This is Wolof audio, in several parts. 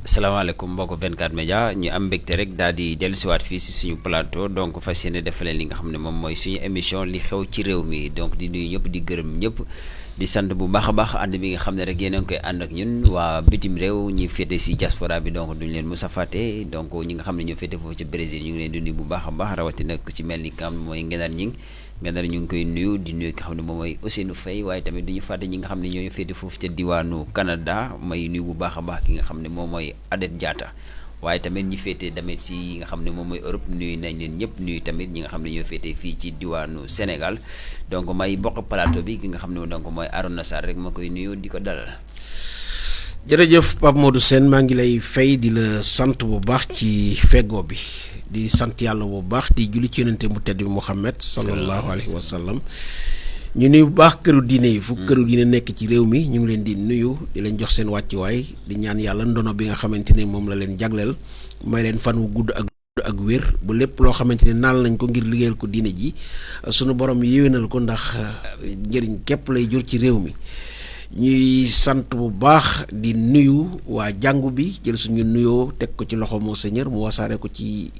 salaamaaleykum mbokk 24 média ñu am mbégte rek daal di dellusiwaat fii si suñu plateau donc fas yéene defaleen li nga xam ne moom mooy suñu émission li xew ci réew mi donc di nuyu ñëpp di gërëm ñëpp di sant bu baax a baax ànd bi nga xam ne rek yéen a ngi koy ànd ak ñun waa bitim réew ñi féete si diaspora bi donc duñ leen mës a fàtte donc ñi nga xam ne ñoo féete foofu ci Brésil ñu ngi leen di nuyu bu baax a baax rawatina ku ci mel ni kam mooy Ngenar Ñing Ngenar ñu ngi koy nuyu di nuyu ki nga xam ne moom mooy Ousseynou Faye waaye tamit duñu fàtte ñi nga xam ne ñoo féete foofu ca diwaanu Canada may nuyu bu baax a baax ki nga xam ne moom mooy Adet Diatta waaye tamit ñi féete tamit si yi nga xam ne moom mooy Europe nuyu nañ leen ñëpp nuyu tamit ñi nga xam ne ñoo féete fii ci diwaanu Sénégal donc may bokk plateau bi ki nga xam ne donc mooy Arona Sarr rek ma koy nuyu di ko dalal. jërëjëf Pape Modou Sène maa ngi lay fay di la sant bu baax ci feggoo bi di sant yàlla bu baax di julli ci yonente mu tedd bi Muhammad sallallahu alayhi wa sallam ñu nuyu bu baax këru diine yi fu këru diine nekk ci réew mi ñu ngi leen di nuyu di leen jox seen wàccuwaay di ñaan yàlla ndono bi nga xamante ne moom la leen jagleel may leen fan wu gudd ak wér bu lépp loo xamante ne naal nañ ko ngir liggéeyal ko diine ji sunu borom yéwénal ko ndax njëriñ képp lay jur ci réew mi. ñuy sant bu baax di nuyu waa jàngu bi jël suñu nuyoo teg ko ci loxo Monseigneur mu wasaare ko ci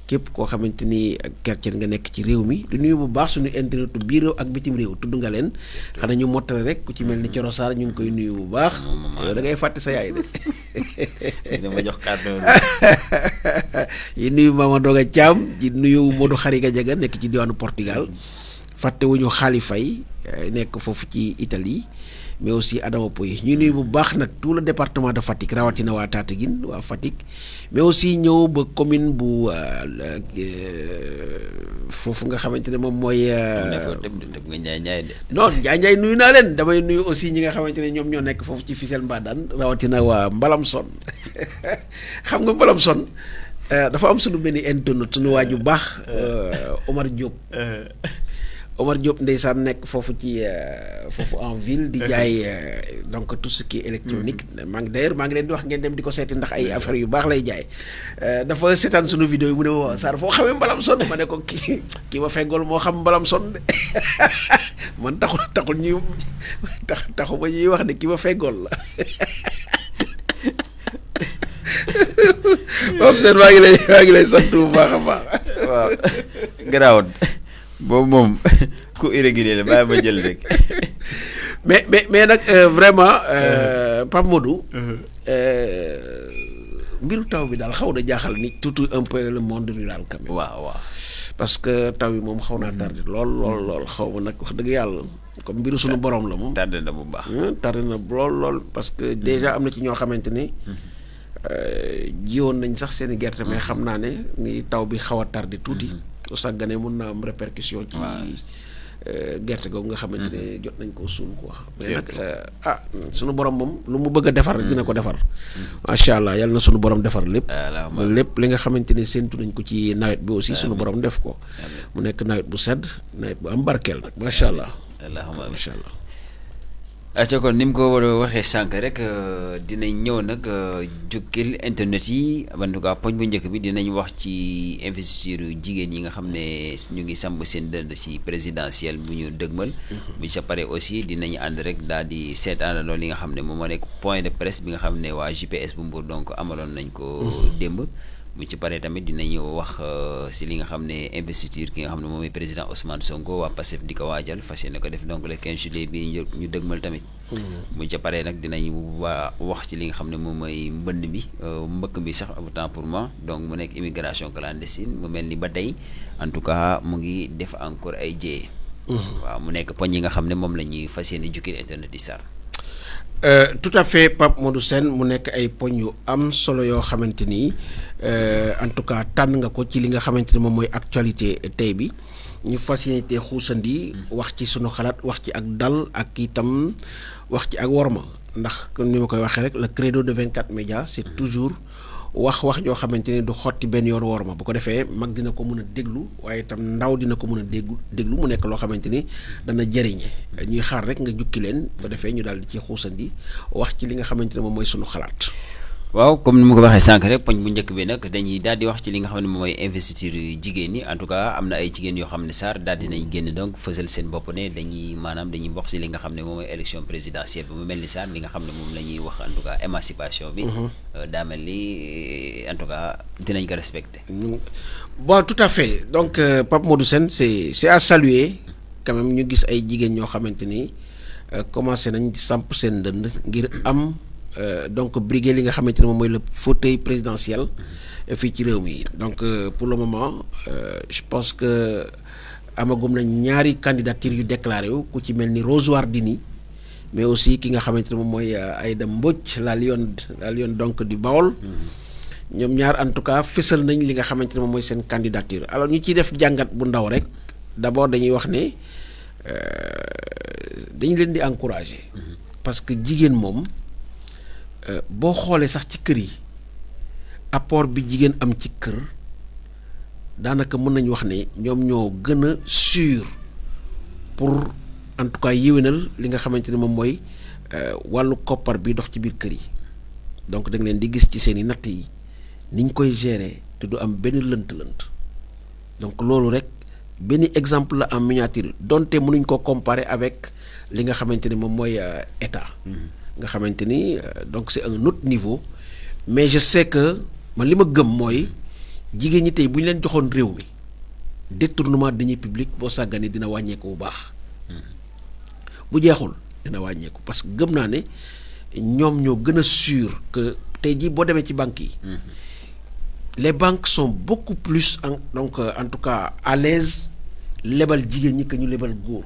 képp koo xamante ni chrétien nga nekk ci réew mi di nuyu bu baax suñu internetu biir réew ak bitim réew tudd nga leen xanaa ñu mottale rek ku ci mel ni Coro Sarr ñu ngi koy nuyu bu baax yow da ngay fàtte sa yaay de dama jox kàddu yi nuyu Mama Doga Thiam di nuyu Modou Xariga Jaga nekk ci diwaanu Portugal fàttewuñu Xaali Fay nekk foofu ci Italie mais aussi Adama Poy ñu nuyu bu baax nag tout le département de Fatick rawatina waa Tataguine waa Fatick mais aussi ñëw ba commune bu foofu nga xamante ne moom mooy. non Njaay nuyu naa leen damay nuyu aussi ñi nga xamante ne ñoom ñoo nekk foofu ci Fissel Mbadane rawatina waa Mbalamson xam nga Mbalamson dafa am sunu benn internet sunu waa ju baax Omar Diop. Omar Diop ndeysaan nekk foofu ci foofu en ville di jaay donc tout ce qui est électronique maa ngi leen di wax ngeen dem di ko seeti ndax ay affaires yu baax lay jaay dafa seetaan sunu vidéo yi mu ne ma waaw Sarr foo xamee Mbalamson ma ne ko kii ma feggool moo xam Mbalamson de man taxul ñuy taxu ba ñuy wax ne kii ma feggool la moom seen maa ngi lay sant bu baax a baax waaw garaawut boobu moom ku irrégulier la bàyyi ma jël rek mais nag vraiment Pape Modou mbiru taw bi daal xaw na jaaxal ni tout un peu le monde rural quand même. waaw parce que taw yi moom xaw naa tardé lool xaw ma nag wax dëgg yàlla comme mbiru suñu borom la moom. tardé na bu baax. tardé na lool parce que déjà am na ci ñoo xamante ne jiwoon nañ sax seen i gerte mais xam naa ne ni taw bi xaw a tardé tuuti. su sàgganee mun naa am répercussion ci gerte googu nga xamante ne jot nañ koo suul quoi mais nag sunu borom moom lu mu bëgg a defar dina ko defar macha allah yàlla na sunu borom defar lépp lépp li nga xamante ne séntu nañ ko ci nawet bi aussi sunu borom def ko mu nekk nawet bu sedd nawet bu am barkeel nag macha allah macha allah aca kon ni mu ko waxee sànq rek dinañ ñëw nag jukkil internet yi en tout cas poñ bu njëkk bi dinañ wax ci investiture jigéen yi nga xam ne ñu ngi samb seen dënd ci présidentielle bu ñu dëgmal bu ñu sa pare aussi dinañ ànd rek daal di seetaanandoo li nga xam ne moom moo nekk point de presse bi nga xam ne waa JPS bu Mbour donc amaloon nañ ko démb bu ci paree tamit dinañu wax si li nga xam ne investiture ki nga xam ne moom mooy président Ousmane Sonko waa Pastef di ko waajal fas yéene ko def donc le 15 juillet bi ñu dëgmal tamit bu ci paree nag dinañu wax ci li nga xam ne moom mooy mbënd bi mbëkk bi sax autant pour moi donc mu nekk immigration clandestine mu mel ni ba tey en tout cas mu ngi def encore ay jéye waaw mu nekk poñ yi nga xam ne moom la ñuy fas yéene jukkil internet di Sarr tout à fait Pape Modou Sène mu nekk ay poñ yu am solo yoo xamante ni en tout cas tànn nga ko ci li nga xamante ni moom mooy actualité tey bi ñu fas yéene te xuusandi wax ci sunu xalaat wax ci ak dal ak itam wax ci ak worma ndax kon ni ma koy waxee rek le credo de 24 médias c'est toujours wax joo xamante ne du xotti benn yoon woor ma bu ko defee mag dina ko mën a déglu waaye itam ndaw dina ko mën a déglu mu nekk loo xamante ni dana jëriñe ñuy xaar rek nga jukki leen bu ko defee ñu daal di ci xuusandi wax ci li nga xamante ne moom mooy sunu xalaat. waaw comme ni ma ko waxee sànq rek poñ bu njëkk bi nag dañuy daal di wax ci li nga xam ne moom mooy investiture jigéen ñi en tout cas am na ay jigéen yoo xam ne Sarr daal dinañ génn donc fësal seen bopp ne dañuy bokk si li nga xam ne moom mooy élection présidentielle bi mu mel ni Sarr li nga xam ne moom la ñuy wax en tout cas émancipation bi. daa mel ni en tout cas dinañ ko respecté. bon tout à fait donc Pape Modou Sène c'est à saluer quand même ñu gis ay jigéen ñoo xamante ni commencé nañ di samp seen ndënd ngir am. Donc briguer li nga xamante ne moom mooy le fauteuil présidentiel fii ci réew mi donc pour le moment je pense que amagum nañ ñaari candidature yu déclaré wu ku ci mel ni Rose Wardini mais aussi ki nga xamante ne moom mooy Aïda Mbodj la lionne donc du Baol ñoom ñaar en tout cas fësal nañ li nga xamante ne moom mooy seen candidature alors ñu ciy def jàngat bu ndaw rek d'abord dañuy wax ne dañu leen di encourager parce que jigéen moom boo xoolee sax ci kër yi apport bi jigéen am ci kër daanaka mën nañu wax ne ñoom ñoo gën a sûr pour en tout cas yéwénal li nga xamante ne moom mooy wàllu koppar bi dox ci biir kër yi donc da nga leen di gis ci seen i natt yi niñ koy gérer te du am benn lënt-lënt donc loolu rek benn exemple la en miniature donte mënuñ ko comparer avec li nga xamante ne moom mooy état. nga xamante ni donc c'est un autre niveau mais je sais que man li ma gëm mooy jigéen ñi tey bu ñu leen joxoon réew mi détournement de deniers publics boo sàgganee dina wàññeeku bu baax bu jeexul dina wàññeeku parce que gëm naa ne ñoom ñoo gën a sûr que tey jii boo demee ci banques yi les banques sont beaucoup plus en tout cas à l'aise lebal jigéen ñi que ñu lebal góor.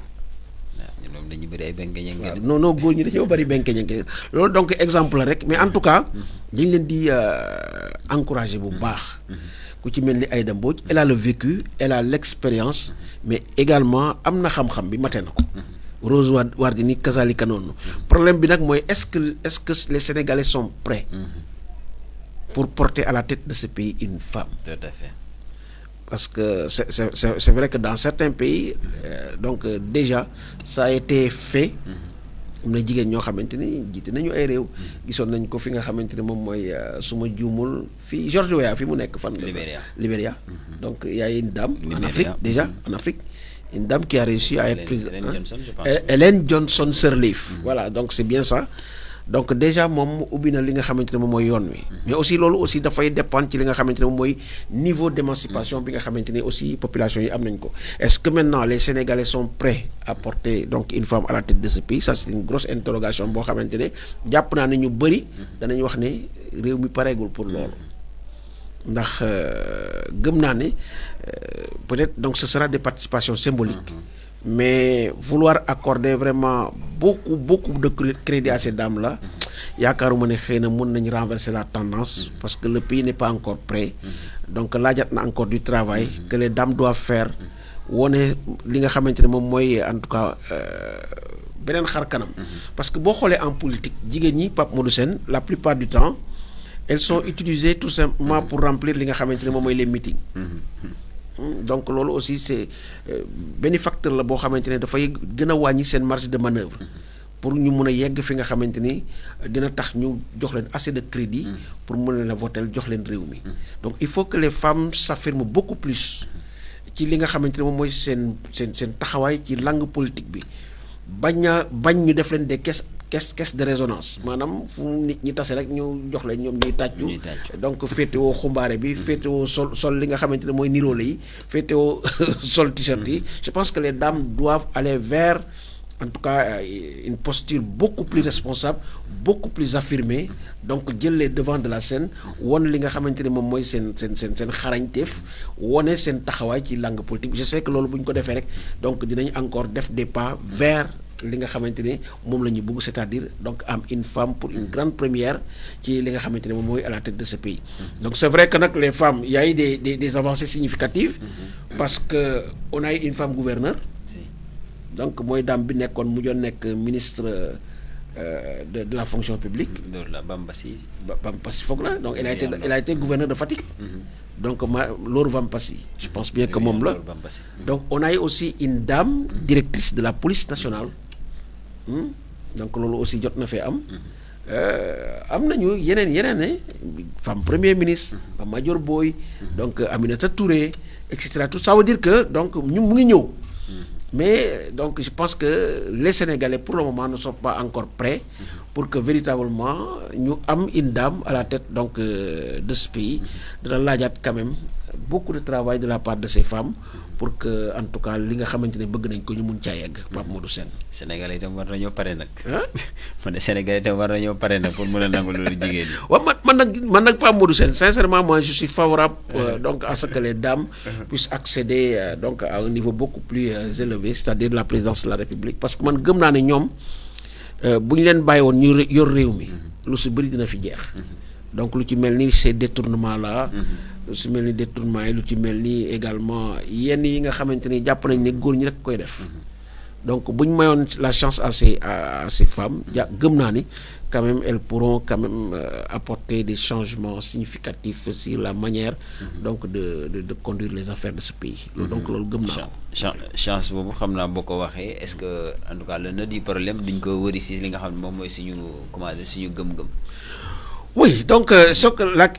ñoom dañu bëri ay benkeñe non góor ñi dañoo bëri benkeñe loolu donc exemple la rek mais en tout cas dañ leen di encourager bu baax ku ci mel ni Aïda Mbodj elle a le vécu elle a l'expérience mais également am na xam-xam bi mate na ko Rose Wardini kazalika noonu problème bi nag mooy est-ce que les Sénégalais sont prêts pour porter à la tête de ce pays une femme. Tout à fait. Parce que c'est vrai que dans certains pays donc déjà ça a été fait am na jigéen ñoo xamante ni jiite nañu ay réew gisoon nañ ko fi nga xamante ne moom mooy suma juumul fii George Weah fi mu nekk fan Libéria donc y a une dame en Afrique déjà en Afrique une dame qui a réussi à être Ellen Johnson Sirleaf voilà donc c'est bien ça donc déjà moom ubbi na li nga xamante ne moom mooy yoon wi mais aussi loolu aussi dafay dépendre ci li nga xamante ne moom mooy niveau d'émancipation bi nga xamante ne aussi population yi am nañ ko est-ce que maintenant les Sénégalais sont prêts à porter donc une femme à la tête de ce pays ça c'est une grosse interrogation boo xamante ne jàpp naa ne ñu bëri danañ wax ne réew mi pareegul pour loolu ndax gëm naa ne peut-être donc ce sera des participations symboliques mais vouloir accorder vraiment beaucoup de crédit à ces dames-là yaakaaruma ne xëy na mën nañ renverser la tendance parce que le pays n'est pas encore prêt donc laajat na encore du travail que les dames doivent faire wone li nga xamante ne moom mooy en tout cas beneen xar kanam parce que boo xoolee en politique jigéen ñi Pape Modou Sène la plupart du temps elles sont utilisées tout simplement pour remplir li nga xamante ne moom mooy les meetings donc loolu aussi c'est benn facteur la boo xamante ne dafay gën a wàññi seen marge de manœuvre pour ñu mun a yegg fi nga xamante ni dina tax ñu jox leen assez de crédit pour mun leen a voter jox leen réew mi donc il faut que les femmes s'affirment beaucoup plus ci li nga xamante ne moom mooy seen taxawaay ci langue politique bi bañ ñu def leen des caisse de résonance maanaam fu nit ñi tase rek ñu jox leen ñoom ñuy tàccu donc féetewoo xumbaare bi féetewoo sol li nga xamante ne mooy niroole yi féetewoo sol t-shirt yi je pense que les dames doivent aller vers en tout cas une posture beaucoup plus responsable beaucoup plus affirmée donc jël les devants de la scène won li nga xamante ne moom mooy seen xarañteef wone seen taxawaay ci langue politique je sais que loolu bu ñu ko defee rek donc dinañ encore def des pas vers li nga xamante ne moom la ñu bëgg c'est-à-dire donc am une femme pour une grande première ci li nga xamante ne moom mooy à la tête de ce pays donc c'est vrai que nag les femmes y a eu des avancées significatives parce que on a eu une femme gouverneur donc mooy dame bi nekkoon mujjoon nekk ministre de la fonction publique. loolu la Bambassi. Bambassi foog la donc elle a été gouverneur de Fatick. Donc Laure Bambassi je pense bien que moom la. Donc on a eu aussi une dame directrice de la police nationale. Donc loolu aussi jot na fee am. am nañu yeneen femme premier ministre. Madior Boye. donc Aminata Touré et cetera tout ça veut dire que donc ñu mu ngi ñëw. Mais donc je pense que les Sénégalais pour le moment ne sont pas encore prêts pour que véritablement ñu am une dame à la tête donc de ce pays. dana laajaat quand même beaucoup de travail de la part de ces femmes pour que en tout cas li nga xamante ne bëgg nañ ko ñu mun caa yegg Pape Modou Sène. Sénégalais itam war nañoo pare nag. ma ne Sénégalais itam war nañoo pare nag pour mën a nangu loolu jigéen ñi. waaw man nag Pape Modou Sène sincèrement moi je suis favorable donc à ce que les dames puissent accéder donc à un niveau beaucoup plus élevé c'est-à-dire la présidence de la République parce que man gëm naa ne ñoom bu ñu leen bàyyi woon ñu yor réew mi lu si bëri dina fi jeex. donc lu ci mel ni ces détournements là. lu ci mel ni détournement yi lu ci mel ni également yenn yi nga xamante ni jàpp nañ ne góor ñi rek koy def. donc bu ñu mayoon la chance à ces femmes gëm naa ni quand même elles pourront quand même apporter des changements significatifs sur la manière donc de conduire les affaires de ce pays. donc loolu gëm naa ko. chance boobu xam naa boo ko waxee est-ce que en tout cas le nœud du problème duñ ko wëri si li nga xam ne moom mooy suñu commencé suñu gëm-gëm. Oui, donc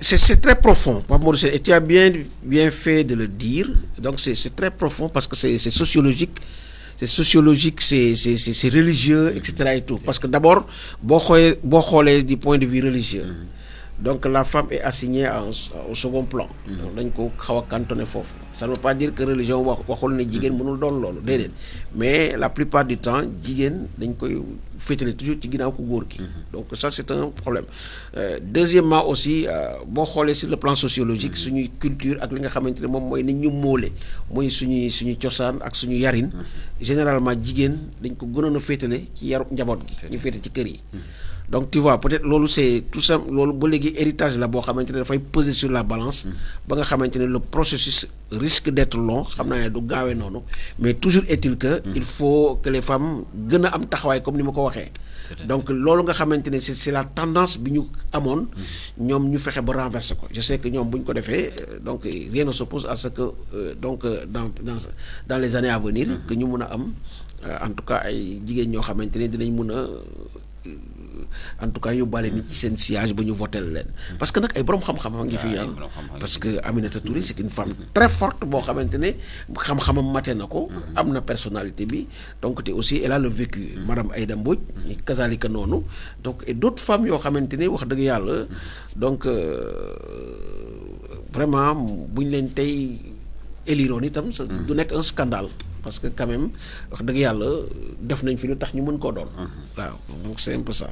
c'est très profond, Pape Modou Sène, et tu as bien fait de le dire. Donc c'est très profond parce que c'est sociologique, c'est religieux, etc. et tout. Parce que d'abord, boo xoolee du point de vue religieux. Donc la femme est assignée au second plan. donc dañ ko xaw a cantonné foofu. ça ne veut pas dire que religion waxul ne jigéen mënul doon loolu déedéet mais la plupart du temps jigéen dañ koy féetale toujours ci ginnaaw ku góor ki. donc ça c'est un problème. Deuxièmement aussi boo xoolee sur le plan sociologique suñuy culture ak li nga xamante ne moom mooy ni ñu móole mooy suñuy cosaan ak suñu yarin généralement jigéen dañ ko gënoon a féetale ci yaru njaboot gi. ñu féete ci kër yi. donc tu vois peut-être loolu c'est tout ça loolu ba léegi héritage la boo xamante ne dafay peser sur la balance ba nga xamante ne le processus risque d'être long xam naa ne du gaawee noonu mais toujours est-il que il faut que les femmes gën a am taxawaay comme ni ma ko waxee donc loolu nga xamante ne c'est la tendance bi ñu amoon ñoom ñu fexe ba renverser ko je sais que ñoom bu ñu ko defee donc rien ne s'oppose à ce que donc dans les années à venir que ñu mun a am en tout cas ay jigéen ñoo xamante ne dinañ mun a en tout cas yóbbaale nit ci seen siège ba ñu voté leen parce que nag ay borom xam-xam a ngi fi parce que Aminata Touré c'est une femme très forte boo xamante ne xam-xamam mate na ko am na personnalité bi donc te aussi elle a le vécu madame Aïda Mbodj kazalika noonu donc et d'autres femmes yoo xamante ne wax dëgg yàlla donc vraiment bu ñu leen tey éliroon itam du nekk un scandale parce que quand même wax dëgg yàlla def nañ fi lu tax ñu mën koo doon waaw donc c'est un peu ça.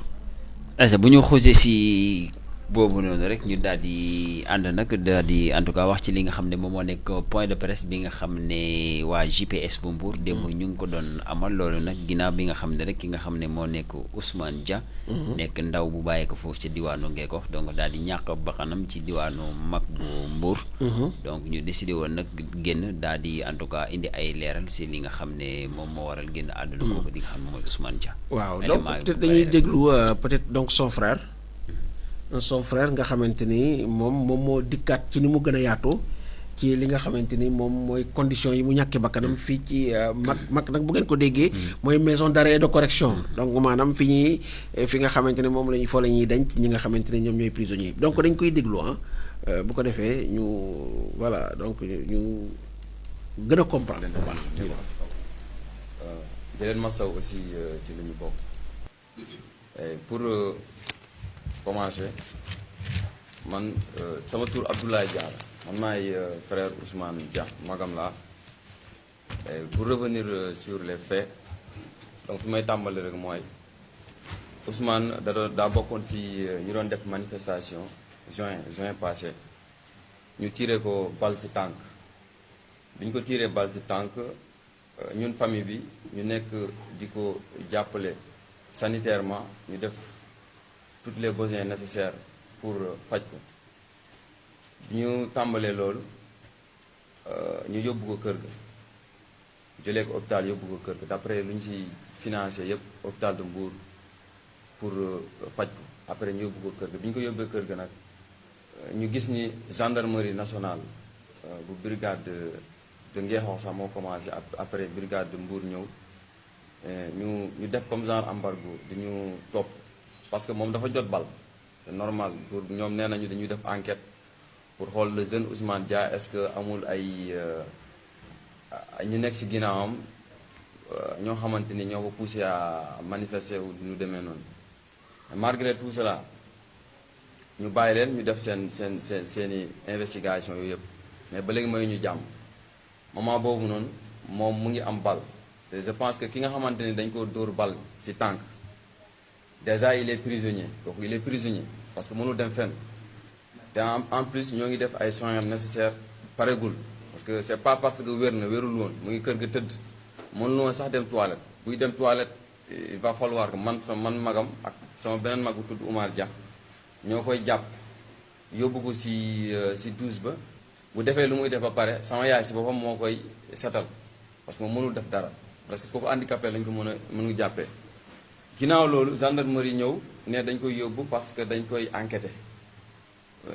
bu ñu xuusee si boobu noonu rek ñu daal di ànd nag daal di en tout cas wax ci li nga xam ne moom moo nekk point de presse bi nga xam ne waa JPS bu Mbour démb ñu ngi ko doon amal loolu nag ginnaaw bi nga xam ne rek ki nga xam ne moo nekk Ousmane Dia. nekk ndaw bu bàyyi ko foofu ci diwaanu Ngékox donc daal di ñàkk bakkanam ci diwaanu mag bu Mbour. donc ñu décidé woon nag génn daal di en tout cas indi ay leeral si li nga xam ne moom moo waral génn àdduna kooku di nga xam ne mooy Ousmane Dia. waaw donc peut-être dañuy déglu peut-être donc son frère nga xamante ni moom moo dikkaat ci ni mu gën a yaatoo ci li nga xamante ni moom mooy conditions yi mu ñàkkee bakkanam fii ci mag nag bu ngeen ko déggee mooy maison d'arrêt et de correction donc maanaam fi nga xamante ne moom lañu fa la ñuy denc ñi nga xamante ne ñoom ñooy prisonniers donc dañ koy déglu bu ko defee ñu voilà donc ñu gën a comprendre bu baax di leen masaw aussi ci li ñu bokk pour commencer man sama tur Abdoulaye Dia man maay frère Ousmane Dia magam laa pour revenir sur les faits donc fi may tàmbali rek mooy Ousmane daa bokkoon ci ñu doon def manifestation juin passé ñu tiré ko balle ci tànk bi ñu ko tiré balle ci tànk ñun famille bi ñu nekk di ko jàppale sanitairement ñu def tous les besoins nécessaires pour faj ko bi ñu tàmbalee loolu ñu yóbbu ko kër ga jëlee ko hôpital yóbbu ko kër ga d'après lu ñu ci financé yëpp hôpital de Mbour pour faj ko après ñu yóbbu ko kër ga bi ñu ko yóbbee kër ga nag ñu gis ni gendarmerie nationale bu brigade de Ngeexoox sax moo commencé après brigade de Mbour ñëw ñu def comme genre embargo di ñu topp parce que moom dafa jot bal c'est normal pour ñoom nee nañu dañuy def enquête pour xool le jeune Ousmane Dia est-ce que amul ay ñu nekk ci ginnaawam ñoo xamante ni ñoo ko poussé à manifester wu ñu demee noonu malgré tout cela ñu bàyyi leen ñu def seeni investigation yooyu yëpp mais ba léegi may ñu jàmm moment boobu noonu moom mu ngi am bal te je pense que ki nga xamante ni dañ ko dóor bal ci tànk déjà il est prisonnier donc il est prisonnier parce que mënul dem fenn te en plus ñoo ngi def ay soins nécessaires paregul parce que c'est pas parce que wér na wérul woon mu ngi kër ga tëdd mënul woon sax dem toilette buy dem toilette il va falloir que man magam ak sama beneen mag bu tudd Oumar Dia ñoo koy jàpp yóbbu ko ci douche ba bu defee lu muy def ba pare sama yaay ci boppam moo koy setal parce que mënul def dara parce que kooku handicapé lañ ko mën nga jàppee ginnaaw loolu gendarmerie ñëw ne dañ koy yóbbu parce que dañ koy enquêter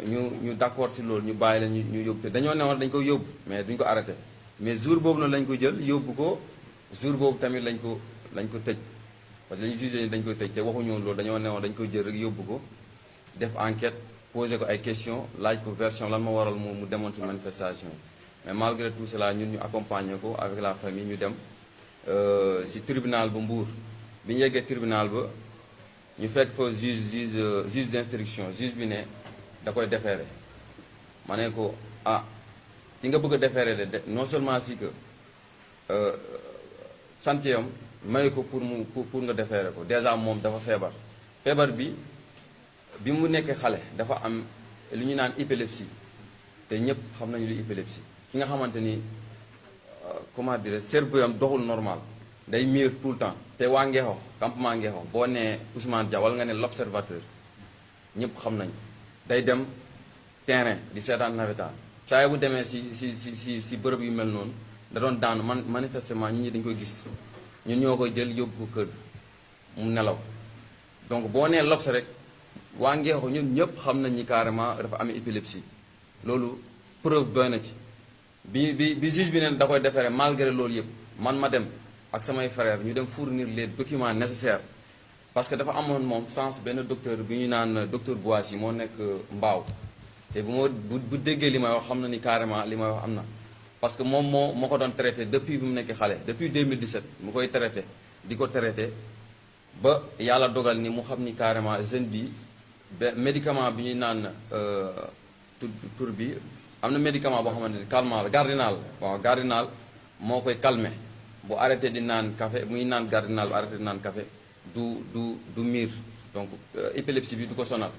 ñu d'accord ci loolu ñu bàyyi leen ñu yóbbu te dañoo newoon dañ koy yóbbu mais duñ ko arrêté mais jour boobu noonu lañ ko jël yóbbu ko jour boobu tamit lañ ko tëj parce que lañu jugé ni dañ koy tëj te waxuñu woon loolu dañoo newoon dañ koy jël rek yóbbu ko def enquête posé ko ay questions laaj ko version lan ma waral mu demoon ci manifestation mais malgré tout cela ñun ñu accompagner ko avec la famille ñu dem ci tribunal ba Mbour bi ñu yeggee tribunal ba ñu fekk fa juge d'instruction juge bi ne da koy déférer ma ne ko ki nga bëgg a déférer de non seulement si que santéyam may ko pour nga déférer ko déjà moom dafa feebar bi mu nekkee xale dafa am lu ñu naan épilepsie te ñëpp xam nañu lu épilepsie ki nga xamante ni comment dire cerveau am doxul normal day miir tout le temps te waa Ngeexoox campement Ngeexoox boo nee Ousmane Dia wala nga ne l'observateur ñëpp xam nañu day dem terrain di seetaan nawetaan saa bu demee si bërëb yu mel noonu da doon daanu manifestement ñi dañ koy gis ñun ñoo koy jël yóbbu ko kër mu nelaw donc boo nee l'Obs rek waa Ngeexoox ñun ñëpp xam nañ ni carrément dafa amee épilepsie loolu preuve doy na ci bi juge bi neen da koy déférer malgré loolu yëpp man ma dem ak samay frères ñu dem fournir les documents nécessaires parce que dafa amoon moom sens benn docteur bi ñu naan docteur Boissy moo nekk Mbaaw te bu déggee li may wax xam na ni carrément li may wax am na parce que moom moo ko doon traité depuis bi mu nekkee xale depuis 2017 mu koy traité di ko traité ba yàlla dogal ni mu xam ni carrément jeune bi médicament bi ñuy naan tur bi am na médicament boo xamante ni calmant la Gardinal bon Gardinal moo koy calmer bu arrêté di naan café muy naan Gardinal bu arrêté di naan café du miir donc épilepsie bi du ko sonal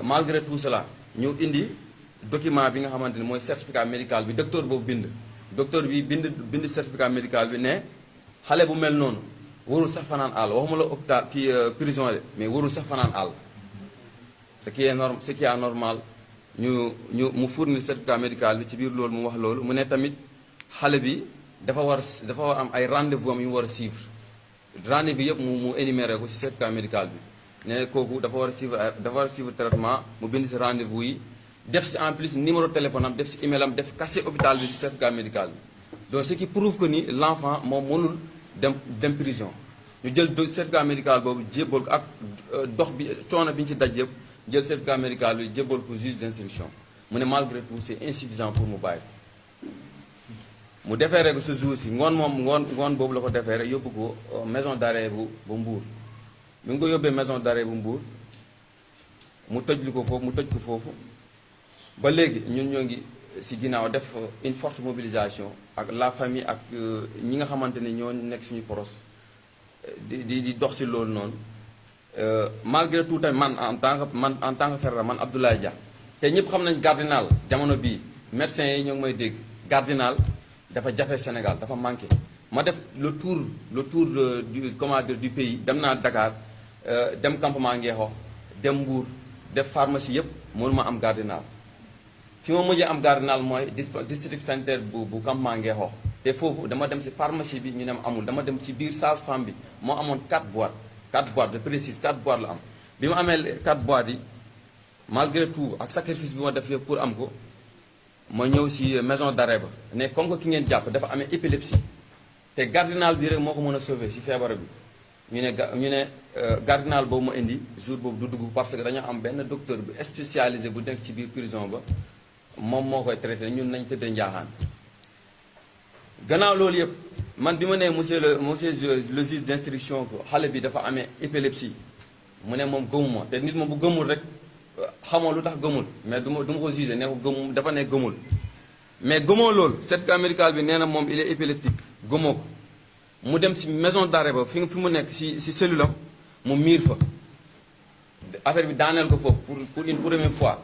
malgré tout cela ñu indi document bi nga xamante ni mooy certificat médical bi docteur boobu bind certificat médical bi ne xale bu mel noonu warul sax fanaan àll waxuma la hôpital kii prison de mais warul sax fanaan àll ce qui est anormal mu fournir certificat médical bi ci biir loolu mu wax loolu mu ne tamit xale bi dafa war am ay rendez-vous am yu mu war a suivre rendez-vous bi yëpp mu énuméré ko ci certificat médical bi ne kooku dafa war a suivre traitement mu bind ci rendez-vous yi def ci en plus numéro téléphone am def ci email am def cachet hôpital bi ci certificat médical bi donc ce qui prouve que ni l'enfant moom mënul dem prison ñu jël certificat médical boobu jébbal ko ak dox bi coono bi ñu ci daj yëpp jël certificat médical bi jébbal ko juge d'instruction mu ne malgré tout c'est insuffisant pour mu bàyyi mu déféré ko ce jour si ngoon boobu la ko déféré yóbbu ko maison d'arrêt bu Mbour bi nga ko yóbbee maison d'arrêt bu Mbour mu tëj ko foofu ba léegi ñun ñoo ngi ci ginnaaw def une forte mobilisation ak la famille ak ñi nga xamante ni ñoo nekk suñu poros di dox ci loolu noonu malgré tout tamit man en tant que frère man Abdoulaye Dia te ñëpp xam nañ Gardinal jamono bii médecins yi ñoo ngi may dégg Gardinal dafa jafe Sénégal dafa manqué ma def le tour du pays dem naa Dakar dem campement Ngeexoox dem Mbour def pharmacie yëpp mënuma am Gardinal fi ma mujjee am Gardinal mooy district sanitaire bu campement Ngeexoox te foofu dama dem ci pharmacie bi ñu dem amul dama dem ci biir sage-femme bi moo amoon 4 boîtes 4 boîtes je précise 4 boîtes la am bi ma amee 4 boîtes yi malgré tout ak sacrifice bi ma def yëpp pour am ko ma ñëw si maison d'arrêt ba ne comme que ki ngeen jàpp dafa amee épilepsie te cardinal bi rek moo ko mën a sauver si feebar bi ñu ne cardinal boobu ma indi jour boobu du dugg parce que dañoo am benn docteur bu spécialisé bu nekk ci biir prison ba moom moo koy traité ñun nañ tëddee njaaxaan gannaaw loolu yëpp man bi ma nee monsieur le juge d'instruction ko xale bi dafa amee épilepsie mu ne moom gëmuma te nit moom bu gëmul rek xamoo lu tax gëmul mais du ma ko jugé ne ko gëmum dafa ne gëmul mais gëmoo loolu certificat médical bi nee na moom il est épileptique gëmoo ko mu dem si maison d'arrêt ba fi mu nekk si cellule am mu miir fa affaire bi daaneel ko foofu pour une première fois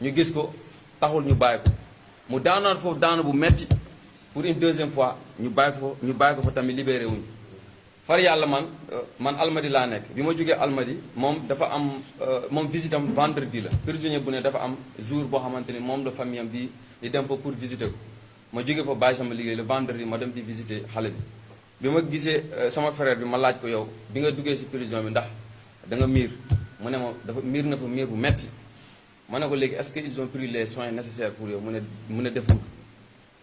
ñu gis ko taxul ñu bàyyi ko mu daanoon foofu daanu bu metti pour une deuxième fois ñu bàyyi ko fa tamit libéré wuñu far yàlla man Almadi laa nekk bi ma jógee Almadi moom dafa am moom visite am vendredi la prisonnier bu ne dafa am jour boo xamante ni moom la famille am di dem fa pour visiter ko ma jógee fa bàyyi sama liggéey le vendredi ma dem di visiter xale bi ma gisee sama frère bi ma laaj ko yow bi nga duggee si prison bi ndax da nga miir mu ne ma dafa miir na fa miir bu metti ma ne ko léegi est-ce que ils ont pris les soins nécessaires pour yow mu ne defuñ ko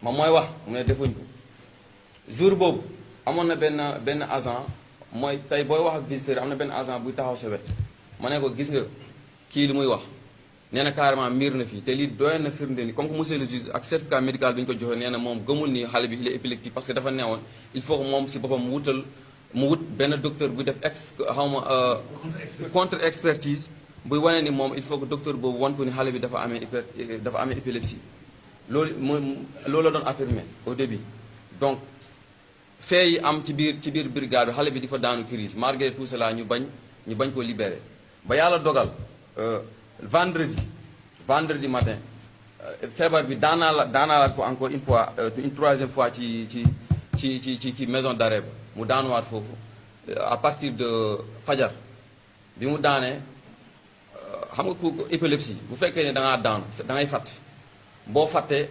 ma mooy wax mu ne defuñ ko jour boobu amoon na benn agent mooy tey booy wax ak visiteur am na benn agent buy taxaw sa wet ma ne ko gis nga kii li muy wax nee na carrément miir na fii te lii doyoon na firnde ni comme que monsieur le juge ak certificat médical bi ñu ko joxe nee na moom gëmul ni xale bi il est épileptique parce que dafa neewoon il faut que moom si boppam mu wut benn docteur buy def contre expertise buy wane ni moom il faut que docteur boobu wan ko ni xale bi dafa amee épilepsie loolu la doon affirmé au début donc fee yi am ci biir brigade bi xale bi di fa daanu crise malgré tout cela ñu bañ ko libéré ba yàlla dogal vendredi matin feebar bi daanaalaat ko encore une troisième fois ci maison d'arrêt ba mu daanuwaat foofu à partir de fajar bi mu daanee xam nga ku épilepsie bu fekkee ne da ngaa daanu da ngay fàtt boo fàttee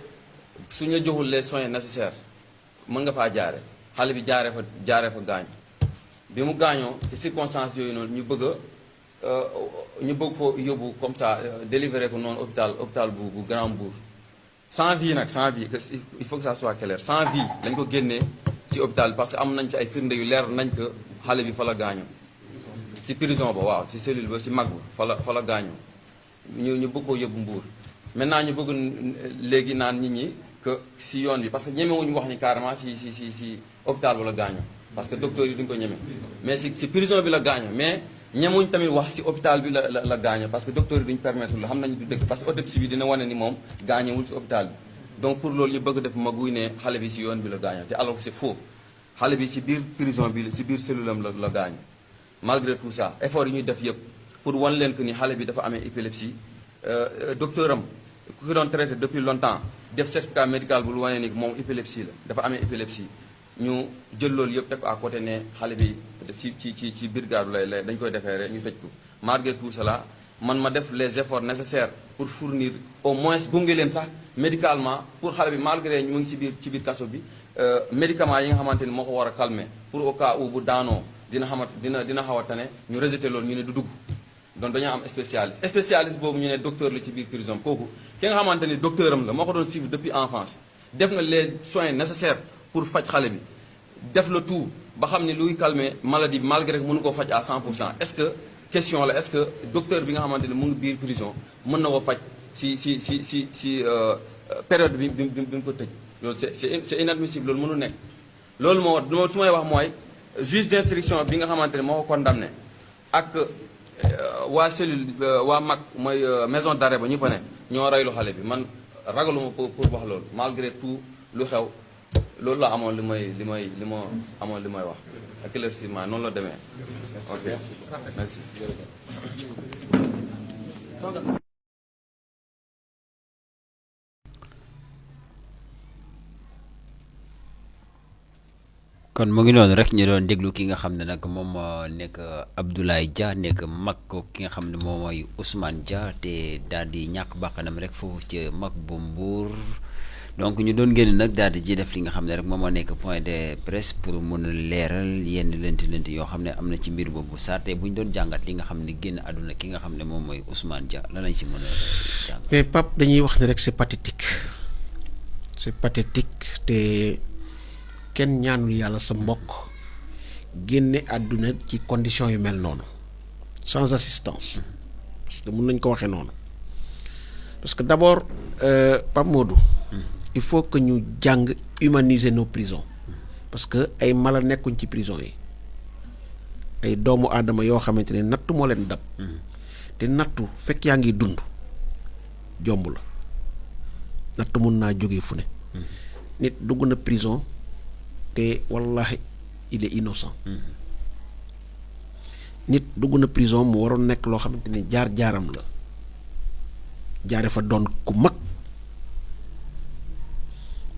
su ñu joxul les soins nécessaires mën nga faa jaare xale bi jaaree fa gaañu bi mu gaañoo ci circonstances yooyu noonu ñu bëgg ko yóbbu comme ça délivrer ko noonu hôpital bu Grand Mbour sans vie il faut que ça soit clair sans vie lañ ko génnee ci hôpital bi parce que am nañ ci ay firnde yu leer nañ ko xale bi fa la gaañoo ci prison ba waaw ci cellule ba ci mag ba fa la gaañoo ñu bëgg koo yóbbu Mbour maintenant ñu bëgg léegi naan nit ñi que si yoon bi parce que ñemewuñu wax ni carrément si hôpital ba la gaañoo parce que docteur yi duñ ko ñeme mais si prison bi la gaañoo mais ñemuñ tamit wax si hôpital bi la gaañoo parce que docteur yi duñ permettre la xam nañu du dëgg parce que autopsie bi dina wane ni moom gaañewul si hôpital bi donc pour loolu ñu bëgg def maguy ne xale bi si yoon bi la gaañoo te alors que c'est faux xale bi si biir prison bi si biir cellule am la gaañoo malgré tout ça effort yi ñuy def yëpp pour wan leen que ni xale bi dafa amee épilepsie docteur am ku ko doon traité depuis longtemps def certificat médical bu lu wane ni moom épilepsie la dafa amee épilepsie ñu jël loolu yëpp teg ko à côté ne xale bi ci brigade lay dañ koy defee rek ñu tëj ko malgré tout cela man ma def les efforts nécessaires pour fournir au moins gunge leen sax médicalement pour xale bi malgré ñu ngi ci biir kaso bi médicaments yi nga xamante ni moo ko war a calmer pour au cas où bu daanoo dina xaw a tane ñu rejeté loolu ñu ne du dugg donc dañoo am spécialiste boobu ñu ne docteur la ci biir prison kooku ki nga xamante ni docteur am la moo ko doon suivre depuis enfance def na les soins nécessaires pour faj xale bi def le tout ba xam ne luy calmer maladie bi malgré que mënu koo faj à 100% est-ce que question la est-ce que docteur bi nga xamante ne mu ngi biir prison mën na ko faj si période bi mu ko tëj loolu c'est inadmissible loolu mënu nekk loolu moo su may wax mooy juge d'instruction bi nga xamante ne moo ko condamné ak waa cellule waa mag mooy maison d'arrêt ba ñu fa ne ñoo reylu xale bi man ragaluma pour wax loolu malgré tout lu xew loolu la amoon li ma amoon li may wax éclaircissement noonu la demee ok merci kon mu ngi noonu rek ñu doon déglu ki nga xam ne nag moom moo nekk Abdoulaye Dia nekk mag ko ki nga xam ne moom mooy Ousmane Dia te daal di ñàkk bakkanam rek foofu ci mag bu Mbour donc ñu doon génn nag daal di ji def li nga xam ne rek moom moo nekk point de presse pour mun a leeral yenn lënt yoo xam ne am na ci mbir boobu saate bu ñu doon jàngat li nga xam ne génn àdduna ki nga xam ne moom mooy Ousmane Dia lan lañ ci mën a jàngat. mais Pape dañuy wax ne rek c'est pathétique te kenn ñaanul yàlla sa mbokk génne àdduna ci conditions yu mel noonu sans assistance parce que mun nañ ko waxee noonu parce que d'abord Pape Modou. il faut que ñu jàng humaniser nos prisons parce que ay mala nekkuñ ci prison yi ay doomu aadama yoo xamante ne nattu moo leen dab te nattu fekk yaa ngi dund jomb la nattu mun naa jóge fu ne nit dugg na prison te wallahi il est innocent nit dugg na prison mu waroon nekk loo xamante ne jaar-jaaram la jaare fa doon ku mag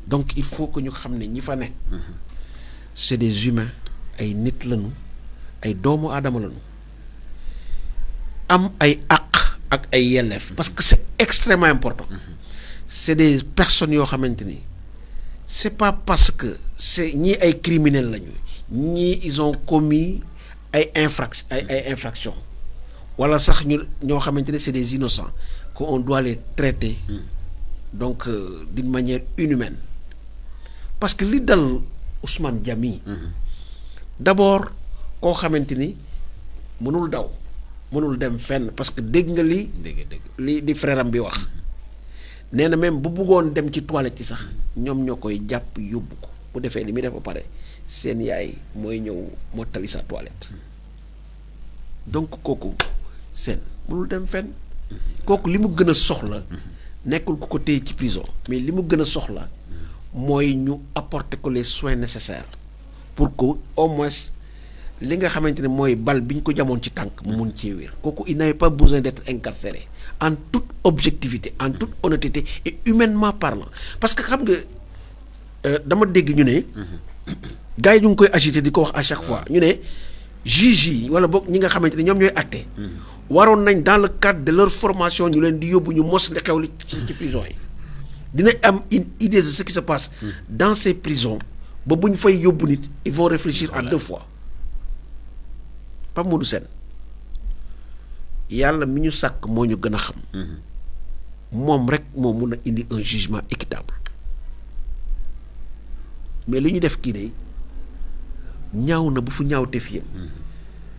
donc il faut que ñu xam ne ñi fa ne c'est des humains ay nit lañu ay doomu aadama lañu am ay àq ak ay yelleef parce que c'est extrêmement important c'est des personnes yoo xamante ni c'est pas parce que c'est ñii ay criminels lañu ñii ils ont commis ay infractions wala sax ñoo xamante ne c'est des innocents qu'on doit les traiter donc d'une manière inhumaine parce que li dal Ousmane Dia mi d'abord koo xamante ni mënul daw mënul dem fenn parce que dégg nga li frère am bi wax nee na même bu bëggoon dem ci toilette yi sax ñoom ñoo koy jàpp yóbbu ko bu defee li muy def ba pare seen yaay mooy ñëw mottali sa toilette donc kooku seen mënul dem fenn kooku li mu gën a soxla nekkul ku ko téye ci prison mais li mu gën a soxla mooy ñu apporter ko les soins nécessaires pour que au moins li nga xamante ne mooy bal bi ñu ko jamoon ci tànk mu mun cee wér kooku il n'avait pas besoin d'être incarcéré en toute objectivité en toute honnêteté et humainement parlant parce que xam nga dama dégg ñu ne gars yi ñu ngi koy agité di ko wax à chaque fois ñu ne juges yi wala boog ñi nga xamante ne ñoom ñooy àtte waroon nañ dans le cadre de leur formation ñu leen di yóbbu ñu mos li xew li ci prison yi dina am une idée de ce qui se passe dans ces prisons ba bu ñu fay yóbbu nit ils vont réfléchir à deux fois Pape Modou Sène yàlla mi ñu sàkk moo ñu gën a xam moom rek moo mun a indi un jugement équitable mais li ñu def kii de ñaaw na bu fu ñaaw te fi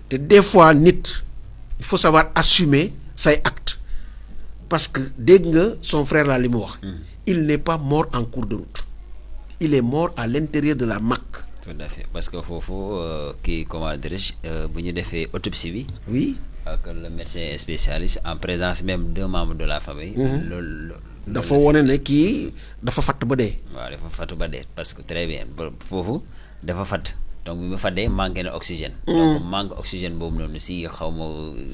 te des fois nit il faut savoir assumer say actes parce que dégg nga son frère là li mu wax il n'est pas mort en cours de route il est mort à l'intérieur de la MAC. Tout à fait parce que foofu kii comment dirais-je bu ñu defee autopsie bi. oui. ak le médecin spécialiste en présence même deux membres de la famille. loolu dafa wone ne kii dafa fatt ba dee. waaw dafa fatt ba dee parce que très bien foofu dafa fatt donc bi mu faddee manqué na oxygène. donc manque oxygène boobu noonu si xaw ma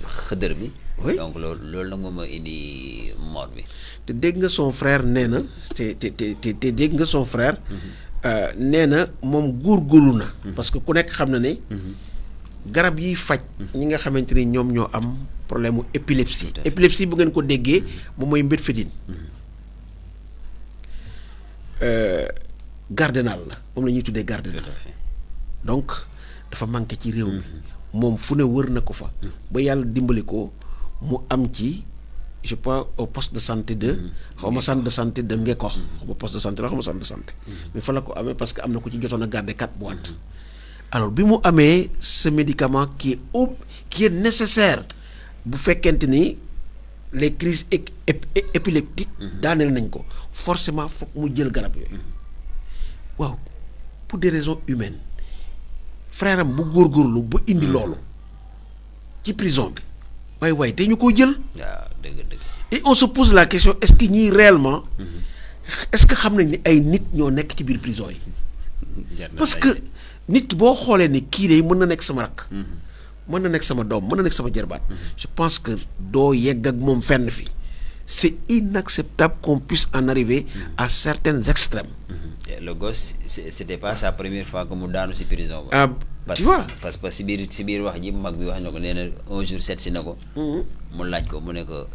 xëdër bi. oui donc loolu nag moom moo indi mort bi. te dégg nga son frère nee na te dégg nga son frère. nee na moom góorgóorlu na. parce que ku nekk xam na ne. garab yiy faj. ñi nga xamante ni ñoom ñoo am problème mu épilepsie. épilepsie bu ngeen ko déggee moom mooy mbétfédine. gardenal la moom la ñuy tuddee gardenal. donc dafa manqué ci réew mi. moom fu ne wër na ko fa. ba yàlla dimbali ko mu am ci je pense au poste de santé de. xaw ma centre de santé de Ngeko. xaw ma poste de santé la xaw ma centre de santé. mais fa la ko amee parce que am na ku ci jotoon a garder 4 boîtes. alors bi mu amee ce médicament qui est nécessaire bu fekkente ni les crises épileptiques daaneel nañ ko forcément foog mu jël garab yooyu waaw pour des raisons humaines frère am bu góorgóorlu bu indi loolu ci prison bi waay te ñu ko jël. waaw dëgg. et on se pose la question est-ce que ñii réellement est-ce que xam nañ ni ay nit ñoo nekk ci biir prison yi. parce que nit boo xoolee ni kii de mën na nekk sama rakk. mën na nekk sama doom mën na nekk sama jarbaat. je pense que doo yegg ak moom fenn fi c'est inacceptable qu'on puisse en arriver à certains extrêmes. Le gosse c'était pas sa première fois que mu daanu ci prison. tu vois parce que si biir wax ji mag bi wax na ko nee na un jour seet si na ko. mu laaj ko mu ne ko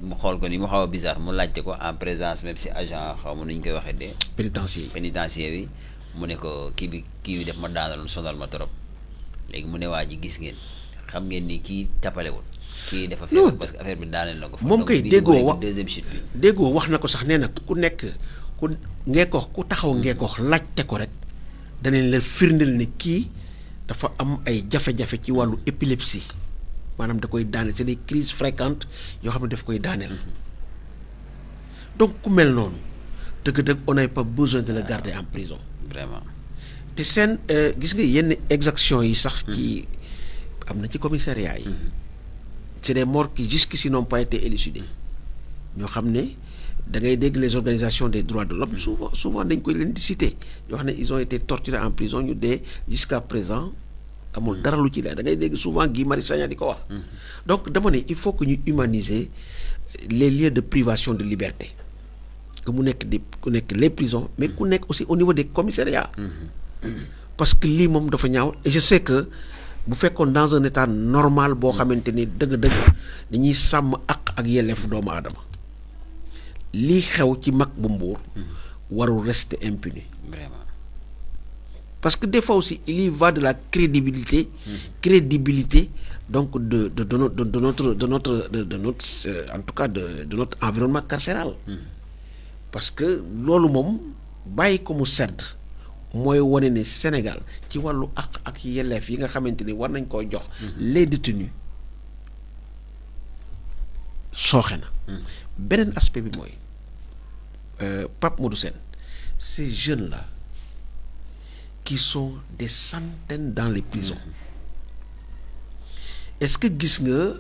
mu xool ko ni mu xaw a bizarre mu laajte ko en présence même si agent xaw ma nu ñu koy waxee de pénitencier bi mu ne ko kii bi def ma daanaloon sonal ma trop léegi mu ne waa ji gis ngeen xam ngeen ni kii tapalewul kii dafa feebar parce que affaire bi daaneel na ko fa moom kay déggoo deuxième chute bi déggoo wax na ko sax nee na ku nekk ku ngeekoox ku taxaw ngeekoox laajte ko rek danañ la firndeel ne kii dafa am ay jafe-jafe ci wàllu épilepsie maanaam da koy daaneel c'est des crises fréquentes yoo xam ne daf koy daaneel donc ku mel noonu dëgg-dëgg on n'a pas besoin de le garder en prison vraiment te seen gis nga yenn exactions yi sax ci am na ci commissariat yi c'est des morts qui jusqu'ici n'ont pas été élucidés ñoo xam ne da ngay dégg les organisations des droits de l'homme souvent dañ koy leen di citer yoo xam ne ils ont été torturés en prison ñu dee jusqu'à présent amul dara lu ci leer da ngay dégg souvent Guy Marius Sagna di ko wax donc dama ne il faut que ñu humaniser les lieux de privation de liberté que mu nekk ku nekk les prisons mais ku nekk aussi au niveau des commissariats parce que lii moom dafa ñaaw et je sais que bu fekkoon dans un état normal boo xamante ni dëgg-dëgg dañuy sàmm ak yelleefu doomu aadama lii xew ci mag bu Mbour warul rester impuni vraiment parce que des fois aussi il y va de la crédibilité donc de notre en tout cas de notre environnement carcéral parce que loolu moom bàyyi ko mu sedd mooy wane ne Sénégal ci wàllu ak yelleef yi nga xamante ni war nañ koo jox les détenus sooxe na beneen aspect bi mooy Pape Modou Sène ces jeunes là qui sont des centaines dans les prisons est-ce que gis nga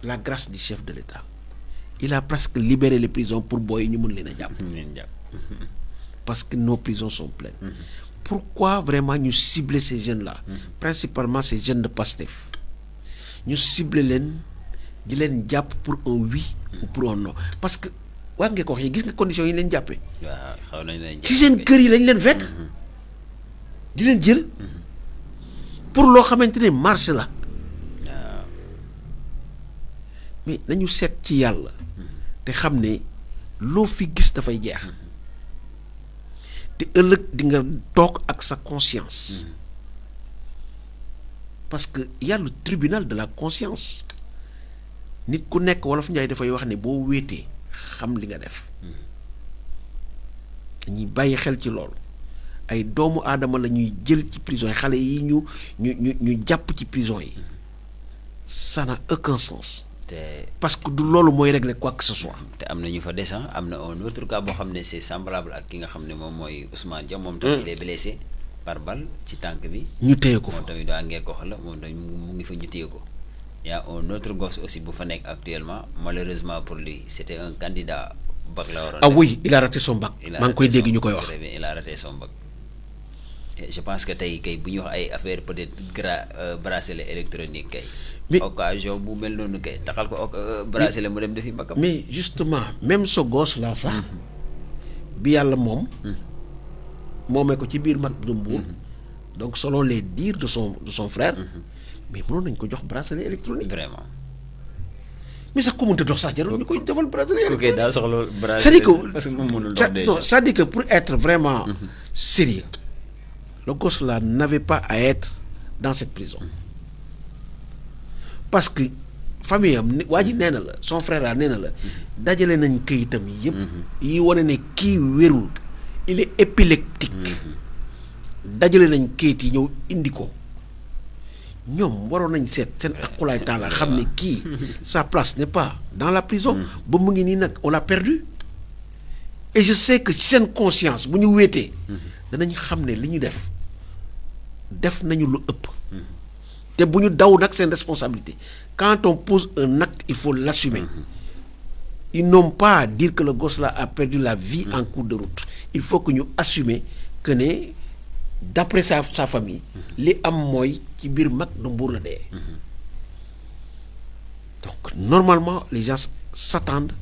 la grâce du chef de l'État il a presque libéré les prisons pour booy ñu mën leen a jàpp parce que nos prisons sont pleines pourquoi vraiment ñu cibler ces jeunes là principalement ces jeunes de Pastef ñu cibler leen di leen jàpp pour un oui ou pour un non parce que waa ngeen ko wax gis nga conditions yi leen jàppee waaw xaw nañ leen ci seen kër yi lañ leen fekk di leen jël pour loo xamante ne marche la mais nañu seet ci yàlla te xam ne loo fi gis dafay jeex te ëllëg di nga toog ak sa conscience parce que y a le tribunal de la conscience nit ku nekk Wolof Njaay dafay wax ne boo wéetee xam li nga def dañuy bàyyi xel ci loolu ay doomu aadama la ñuy jël ci prison yi xale yi ñu jàpp ci prison yi ça n'a aucun sens parce que du loolu mooy régler quoi que ce soit. te am na ñu fa des am na un autre cas boo xam ne c'est semblable ak ki nga xam ne moom mooy Ousmane Dia moom tamit il est blessé par balle ci tànk bi. ñu téye ko fa moom tamit daa ngeekoox la moom tamit mu ngi fa ñu téye ko. y a un autre gosse aussi bu fa nekk actuellement malheureusement pour lui c'était un candidat bac la waroon. ah oui il a raté son bac. maa ngi koy dégg ñu koy wax. très bien il a raté son bac. Et je pense que tey kay bu ñu wax ay affaire peut-être bracelet électronique kay. mais occasion bu mel noonu kay taxal ko bracelet mu dem defi mbakam. mais justement même ce gosse là sax bi yàlla moom. moomee ko ci biir mag bu Mbour. donc selon les dires de son frère. mais mënoon nañ ko jox bracelet électronique. vraiment. mais sax ku mënta dox sax jarul ñu koy defal bracelet électronique. ok daa soxla bracelet. c'est-à-dire que parce que moom mënul dox déjà. non c'est-à-dire que pour être vraiment sérieux le gosse là n'avait pas à être dans cette prison. parce que famille am waa ji nee na la son frère la nee na la dajale nañ këyitam yëpp yi wane ne kii wérul il est épileptique dajale nañ këyit yi ñëw indi ko ñoom waroon nañ seet seen akulaay taala xam ne kii sa place n'est pas dans la prison ba mu ngi nii nag on l'a perdu et je sais que ci seen conscience bu ñu wéetee danañ xam ne li ñu def nañu lu ëpp te bu ñu daw nag seen responsabilité quand on pose un acte il faut l'assumer ils n'ont pas à dire que le gosse là a perdu la vie en cours de route il faut que ñu assumer que ne d'après sa famille li am mooy ci biir mag du Mbour la dee donc normalement les gens s'attendent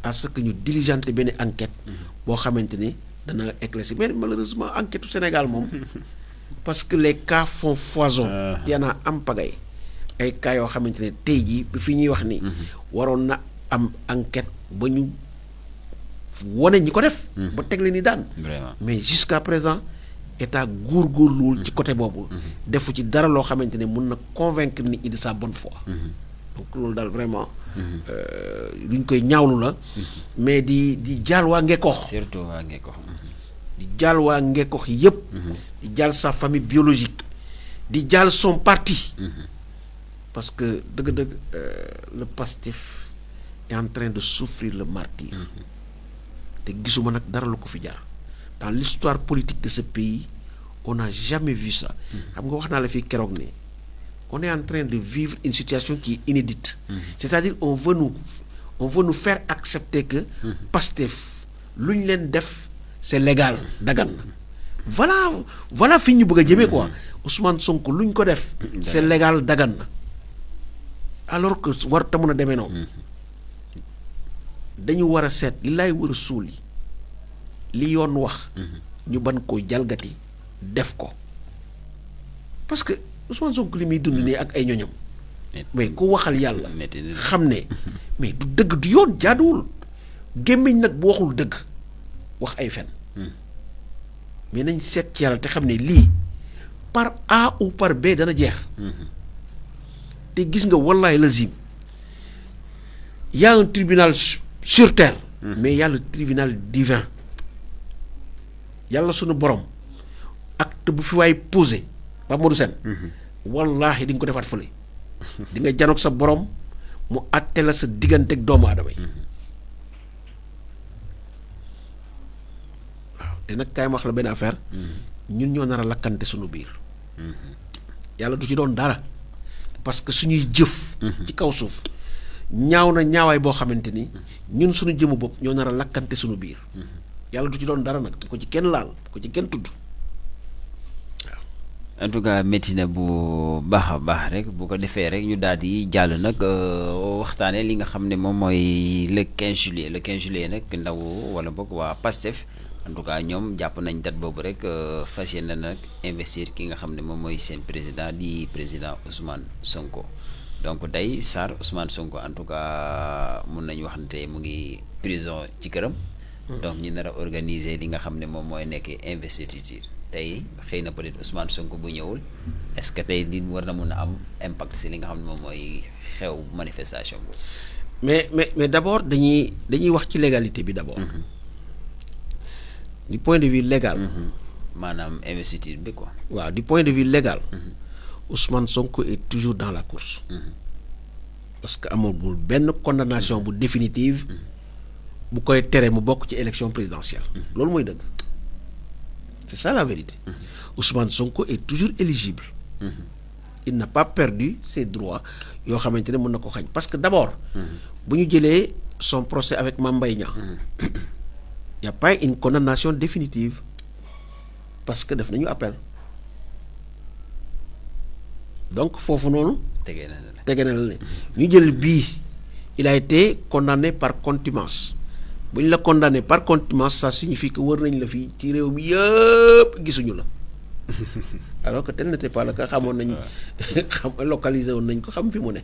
à ce que ñu diligenter benn enquête boo xamante ne dana éclaircir mais malheureusement enquête au Sénégal moom parce que les cas font foison y en a am pagaille ay cas yoo xamante ne tey jii bi fi ñuy wax ni waroon na am enquête ba ñu wane ñi ko def. ba teg leen ni daan. vraiment mais jusqu'à présent état góorgóorluwul ci côté boobu. defu ci dara loo xamante ne mun na convaincre nit ñi de sa bonne foi. donc loolu daal vraiment. luñ koy ñaawlu la. mais di jaal waa Ngekoox. surtout waa Ngekoox. di jaal waa Ngekoox yépp di jaal sa famille biologique. di jaal son parti. parce que dëgg-dëgg le Pastef est en train de souffrir le martyre. te gisuma nag dara lu ko fi jaar. dans l'histoire politique de ce pays on n'a jamais vu ça. xam nga wax naa la fii keroog ne on est en train de vivre une situation qui est inédite. c'est-à-dire on veut nous faire accepter que Pastef lu ñu leen def c'est légal dagan na. voilà fi ñu bëgg a jëmee quoi. Ousmane Sonko lu ñu ko def c'est légal dagan na alors que war ta mën a demee noonu. dañu war a seet li laay war a suul yi li yoon wax. ñu ban ko jalgati def ko parce que Ousmane Sonko li muy dund nii ak ay ñoñam. mais ku waxal yàlla. xam ne mais du dëgg du yoon jaaduwul gémmiñ nag bu waxul dëgg wax ay fen. mais nañ seet ci yàlla te xam ne lii par A ou par B dana jeex. te gis nga wallahi lazim y a un tribunal sur terre. mais y a le tribunal divin. yàlla sunu borom acte bu fi waay posé ba Modou Sène. wallahi di nga ko defaat fële. di nga janoog sa borom mu àtte la sa diggante ak doomu aadama yi. waaw te nag kaay ma wax la benn affaire. ñun ñoo nar a lakkante sunu biir. yàlla du ci doon dara parce que suñuy jëf. ci kaw suuf ñaaw na ñaawaay boo xamante ni ñun suñu jëmu bopp ñoo nar a lakkante sunu biir. yàlla du ci doon dara nag ko ci kenn laal ko ci kenn tudd. en tout cas métti na bu baax a baax rek bu ko defee rek ñu daal di jàll nag waxtaanee li nga xam ne moom mooy le 15 juillet le 15 juillet nag ndaw wala boog waa PASTEF en tout cas ñoom jàpp nañ date boobu rek fas yéene nag investir ki nga xam ne moom mooy seen président di président Ousmane Sonko donc tey Sarr Ousmane Sonko en tout cas mun nañu wax ne tey mu ngi prison ci këram. donc ñu nar a organiser li nga xam ne moom mooy nekk investiture. tey xëy na peut-être Ousmane Sonko bu ñëwul est-ce que tey di war na mun a am impact si li nga xam ne moom mooy xew manifestation boobu. mais d'abord dañuy wax ci légalité bi d'abord. du point de vue légal. maanaam investiture bi quoi. waaw du point de vue légal. Ousmane Sonko est toujours dans la course. parce que amagul benn condamnation bu définitive. bu koy tere mu bokk ci élection présidentielle. loolu mooy dëgg. c'est ça la vérité. Ousmane Sonko est toujours éligible. il n'a pas perdu ses droits yoo xamante ne mën na ko xañ parce que d'abord. bu ñu jëlee son procès avec Mame Mbaye Niang. y a pas une condamnation définitive parce que def nañu appel donc foofu noonu. tege na la ñu jël bii il a été condamné par contumace. bu ñu la condamné par contumace ça signifie que wër nañ la fii ci réew mi yëpp gisuñu la alors que tel n'était pas le cas xamoon nañ xam localisé woon nañ ko xam fi mu ne.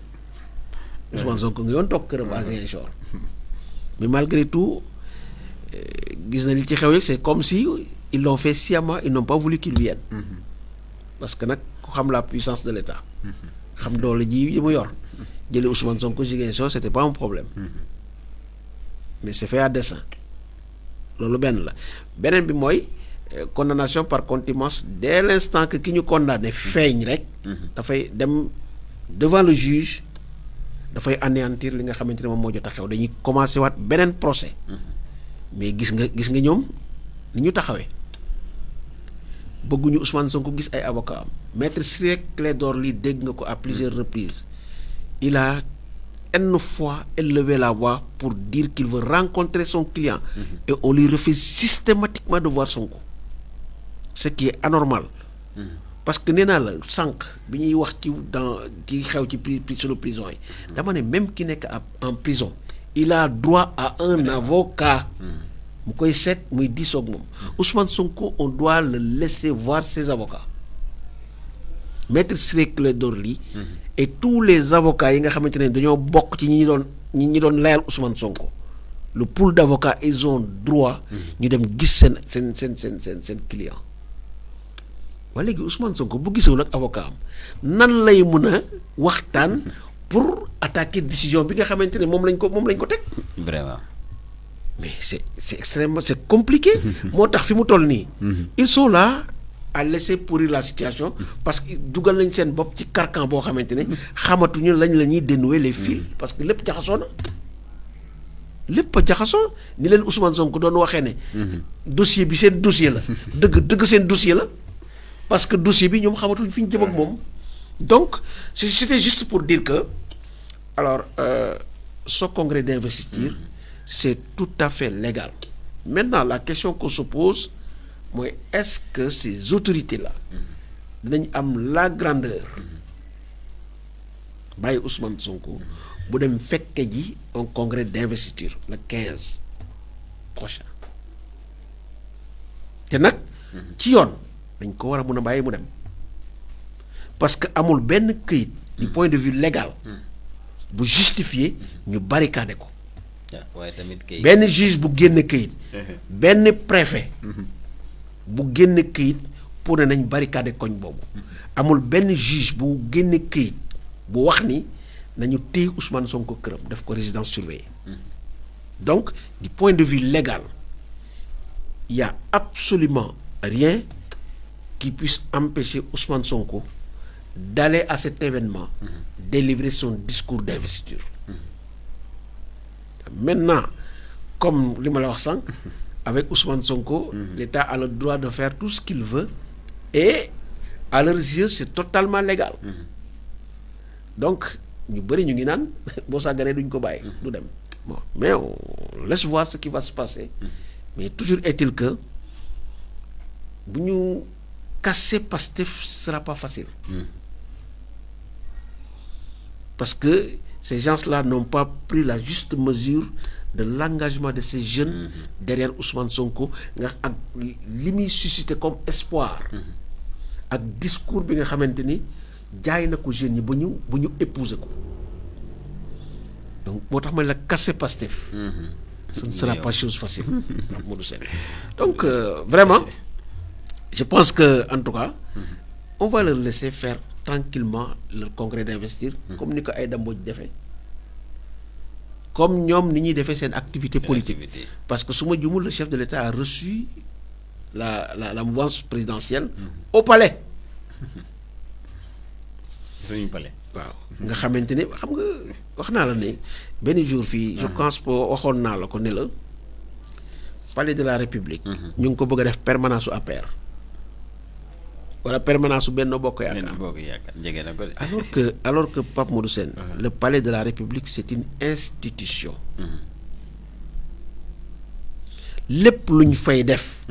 Ousmane Sonko ngi yoon toog këram à Ziguinchor mais malgré tout gis na li ci xew yi c'est comme si ils l'ont fait sciemment ils n'ont pas voulu qu'il vienne. parce que nag ku xam la puissance de l'État. xam doole ji yi mu yor jëlee Ousmane Sonko Ziguinchor c'était pas un problème. mais c'est fait à dessein loolu benn la beneen bi mooy condamnation par contumace dès l'instant que ki ñu condamné feeñ rek. dafay dem devant le juge dafay anéantir li nga xamante ne moom moo jot a xew dañuy commencer waat beneen procès. mais gis nga ñoom ni ñu taxawee bëgguñu Ousmane Sonko gis ay avocat am maître Ciré Clédor Ly dégg nga ko à plusieurs reprises il a une fois élevé la voix pour dire qu'il veut rencontrer son client. Et on lui refuse systématiquement de voir Sonko. Ce qui est anormal. Parce que nee naa la sànq bi ñuy wax ci xew ci sunu prison yi. dama ne même ki nekk en prison. il a droit à un avocat. mu koy seet muy diisoog moom. Ousmane Sonko on doit le laisser voir ses avocats. Maître Ciré Clédor Ly et tous les avocats yi nga xamante ne dañoo bokk ci ñi doon ñi doon layal Ousmane Sonko le pool d'avocats ils ont droit ñu dem gis seen client waa léegi Ousmane Sonko bu gisewul ak avocat am nan lay mën a waxtaan pour attaquer décision bi nga xamante ne moom lañ ko teg. Vraiment. mais c'est extrêmement c'est compliqué. moo tax fi mu toll nii. ils sont là à laisser pourrir la situation parce que dugal nañ seen bopp ci carcan boo xamante ne xamatuñu la ñuy dénouer les fils parce que lépp jaxasoo na lépp a jaxasoo ni leen Ousmane Sonko doon waxee ne. dossier bi seen dossier la. dëgg seen dossier la parce que dossier bi ñoom xamatuñ fi ñu jëm ak moom. donc c'était juste pour dire que alors ce congrès d'investiture c'est tout à fait légal. Maintenant la question qu'on se pose mooy est-ce que ces autorités-là dinañ am la grandeur bàyyi Ousmane Sonko bu dem fekke ji un congrès d'investiture le 15 prochain te nag ci yoon dañ ko war a mën a bàyyi mu dem parce que amul benn këyit du point de vue légal bu justifier ñu barricade ko. waaye tamit këyit benn juge bu génn këyit benn préfet bu génn këyit pour ne nañ barricade koñ boobu amul benn juge bu génn këyit bu wax ni nañu téye Ousmane Sonko këram def ko résidence surveillée. Donc du point de vue légal il y a absolument rien qui puisse empêcher Ousmane Sonko d'aller à cet événement délivrer son discours d'investiture. Maintenant comme li ma la wax sànq avec Ousmane Sonko l'État a le droit de faire tout ce qu'il veut et à leurs yeux c'est totalement légal. Donc ñu bëri ñu ngi naan boo sàgganee duñ ko bàyyi du dem bon mais on laisse voir ce qui va se passer. Mais toujours est-il que bu ñu casser Pastef ce sera pas facile. Parce que ces gens-là n'ont pas pris la juste mesure de l'engagement de ces jeunes derrière Ousmane Sonko nga ak li muy susciter comme espoir ak discours bi nga xamante ni jaay na ko jeunes yi ba ñu épouser ko donc moo tax ma la casser Pastef ce ne sera pas chose facile Modou Sène donc vraiment je pense que en tout cas on va leur laisser faire tranquillement leur congrès d'investiture comme ni ko Aïda Mbodj defee comme ñoom ni ñuy defee seen activité politique parce que su ma jumul le chef de l'État a reçu la mouvance présidentielle au palais suñu palais waaw nga xamante ne xam nga wax naa la ne benn jour fii je pense que waxoon naa la ko ne la palais de la République ñu ngi ko bëgg a def permanence su APR wala permanence su Benno Bokk Yaakaar jege na ko de alors que Pape Modou Sène le palais de la République c'est une institution lépp lu ñu fay def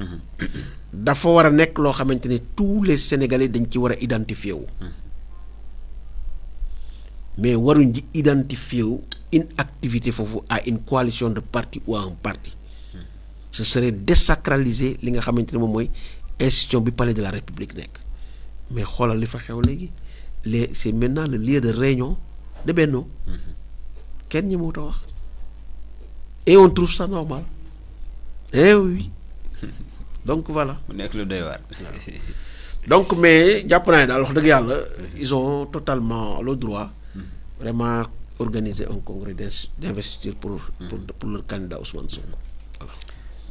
dafa war a nekk loo xamante ne tous les Sénégalais dañ ci war a identifier wu mais waruñ di identifier wu une activité foofu à une coalition de partis ou à un parti ce serait désacraliser li nga xamante ne moom mooy institution bi palais de la République nekk mais xoolal li fa xew léegi c'est maintenant le lieu de réunion de Benno kenn ñi moo ta wax et on trouve ça normal eh oui donc voilà mu nekk lu doy waar donc mais jàpp naa ne daal wax dëgg yàlla ils ont totalement le droit vraiment organiser un congrès d'investiture pour leur candidat Ousmane Sonko voilà.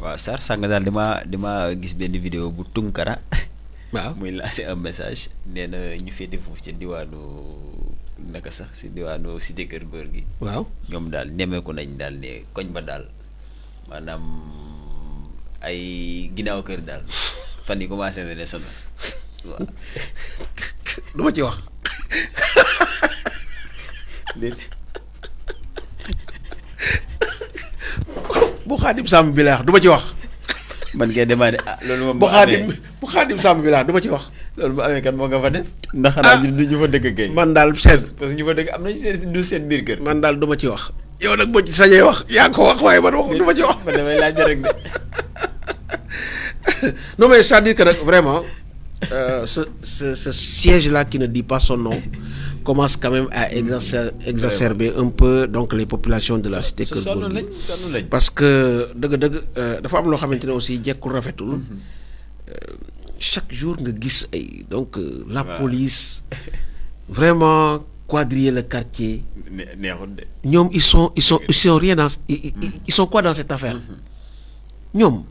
waaw Sarr sànq daal dama gis benn vidéo bu Tunkara waaw muy lancer un message nee na ñu féete foofu ci diwaanu naka sax si diwaanu cité Kër Góor gi waaw ñoom daal nemmeeku nañ daal ne koñ ba daal maanaam ay ginnaaw kër daal fan yi commencé na ne sonal waaw du ma ci wax bu xaadim sàmm bi laa wax du ma ci wax man kay demandé loolu moom bu xaadim sàmm bi laa du ma ci wax loolu bu amee kan moo nga fa def ndax xanaa ñu fa dëkk kay man daal seen parce que ñu fa dëkk am nañ seen biir kër man daal du ma ci wax yow nag boo ci sañee wax yaa ko wax waaye man wax du ma ci wax man damay laaj rek de non mais c'est-à-dire que nag vraiment ce siège là qui ne dit pas son nom commence quand même à exacerber un peu donc les populations de la cité Keur Gorgui parce que dëgg-dëgg dafa am loo xamante ne aussi jekkul rafetul chaque jour nga gis ay donc la police vraiment quadriller le quartier. neexut de. ñoom ils sont rien dans ils sont quoi dans cette affaire ñoom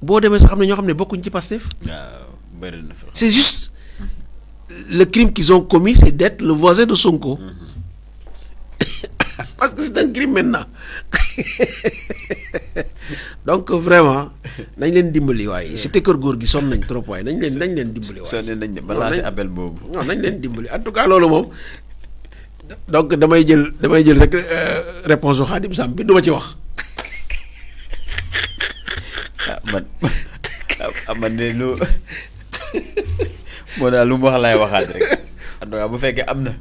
boo demee sax am na ñoo xam ne bokkuñ ci Pastef. waaw bëri na fa. c'est juste le crime qu'ils ont commis c'est d'être le voisin de Sonko. parce que c'est un crime maintenant. donc vraiment nañ leen dimbali waaye cité Keur Gorgui sonn nañ trop waaye nañ leen dimbali waaye. sonn nañ ba lancé appel boobu. non nañ leen dimbali en tout cas loolu moom donc damay jël rek réponse u Khadim Samb bi du ma ci wax. man de lu moo daal lu mu wax laay waxaat rek en tout cas bu fekkee am na.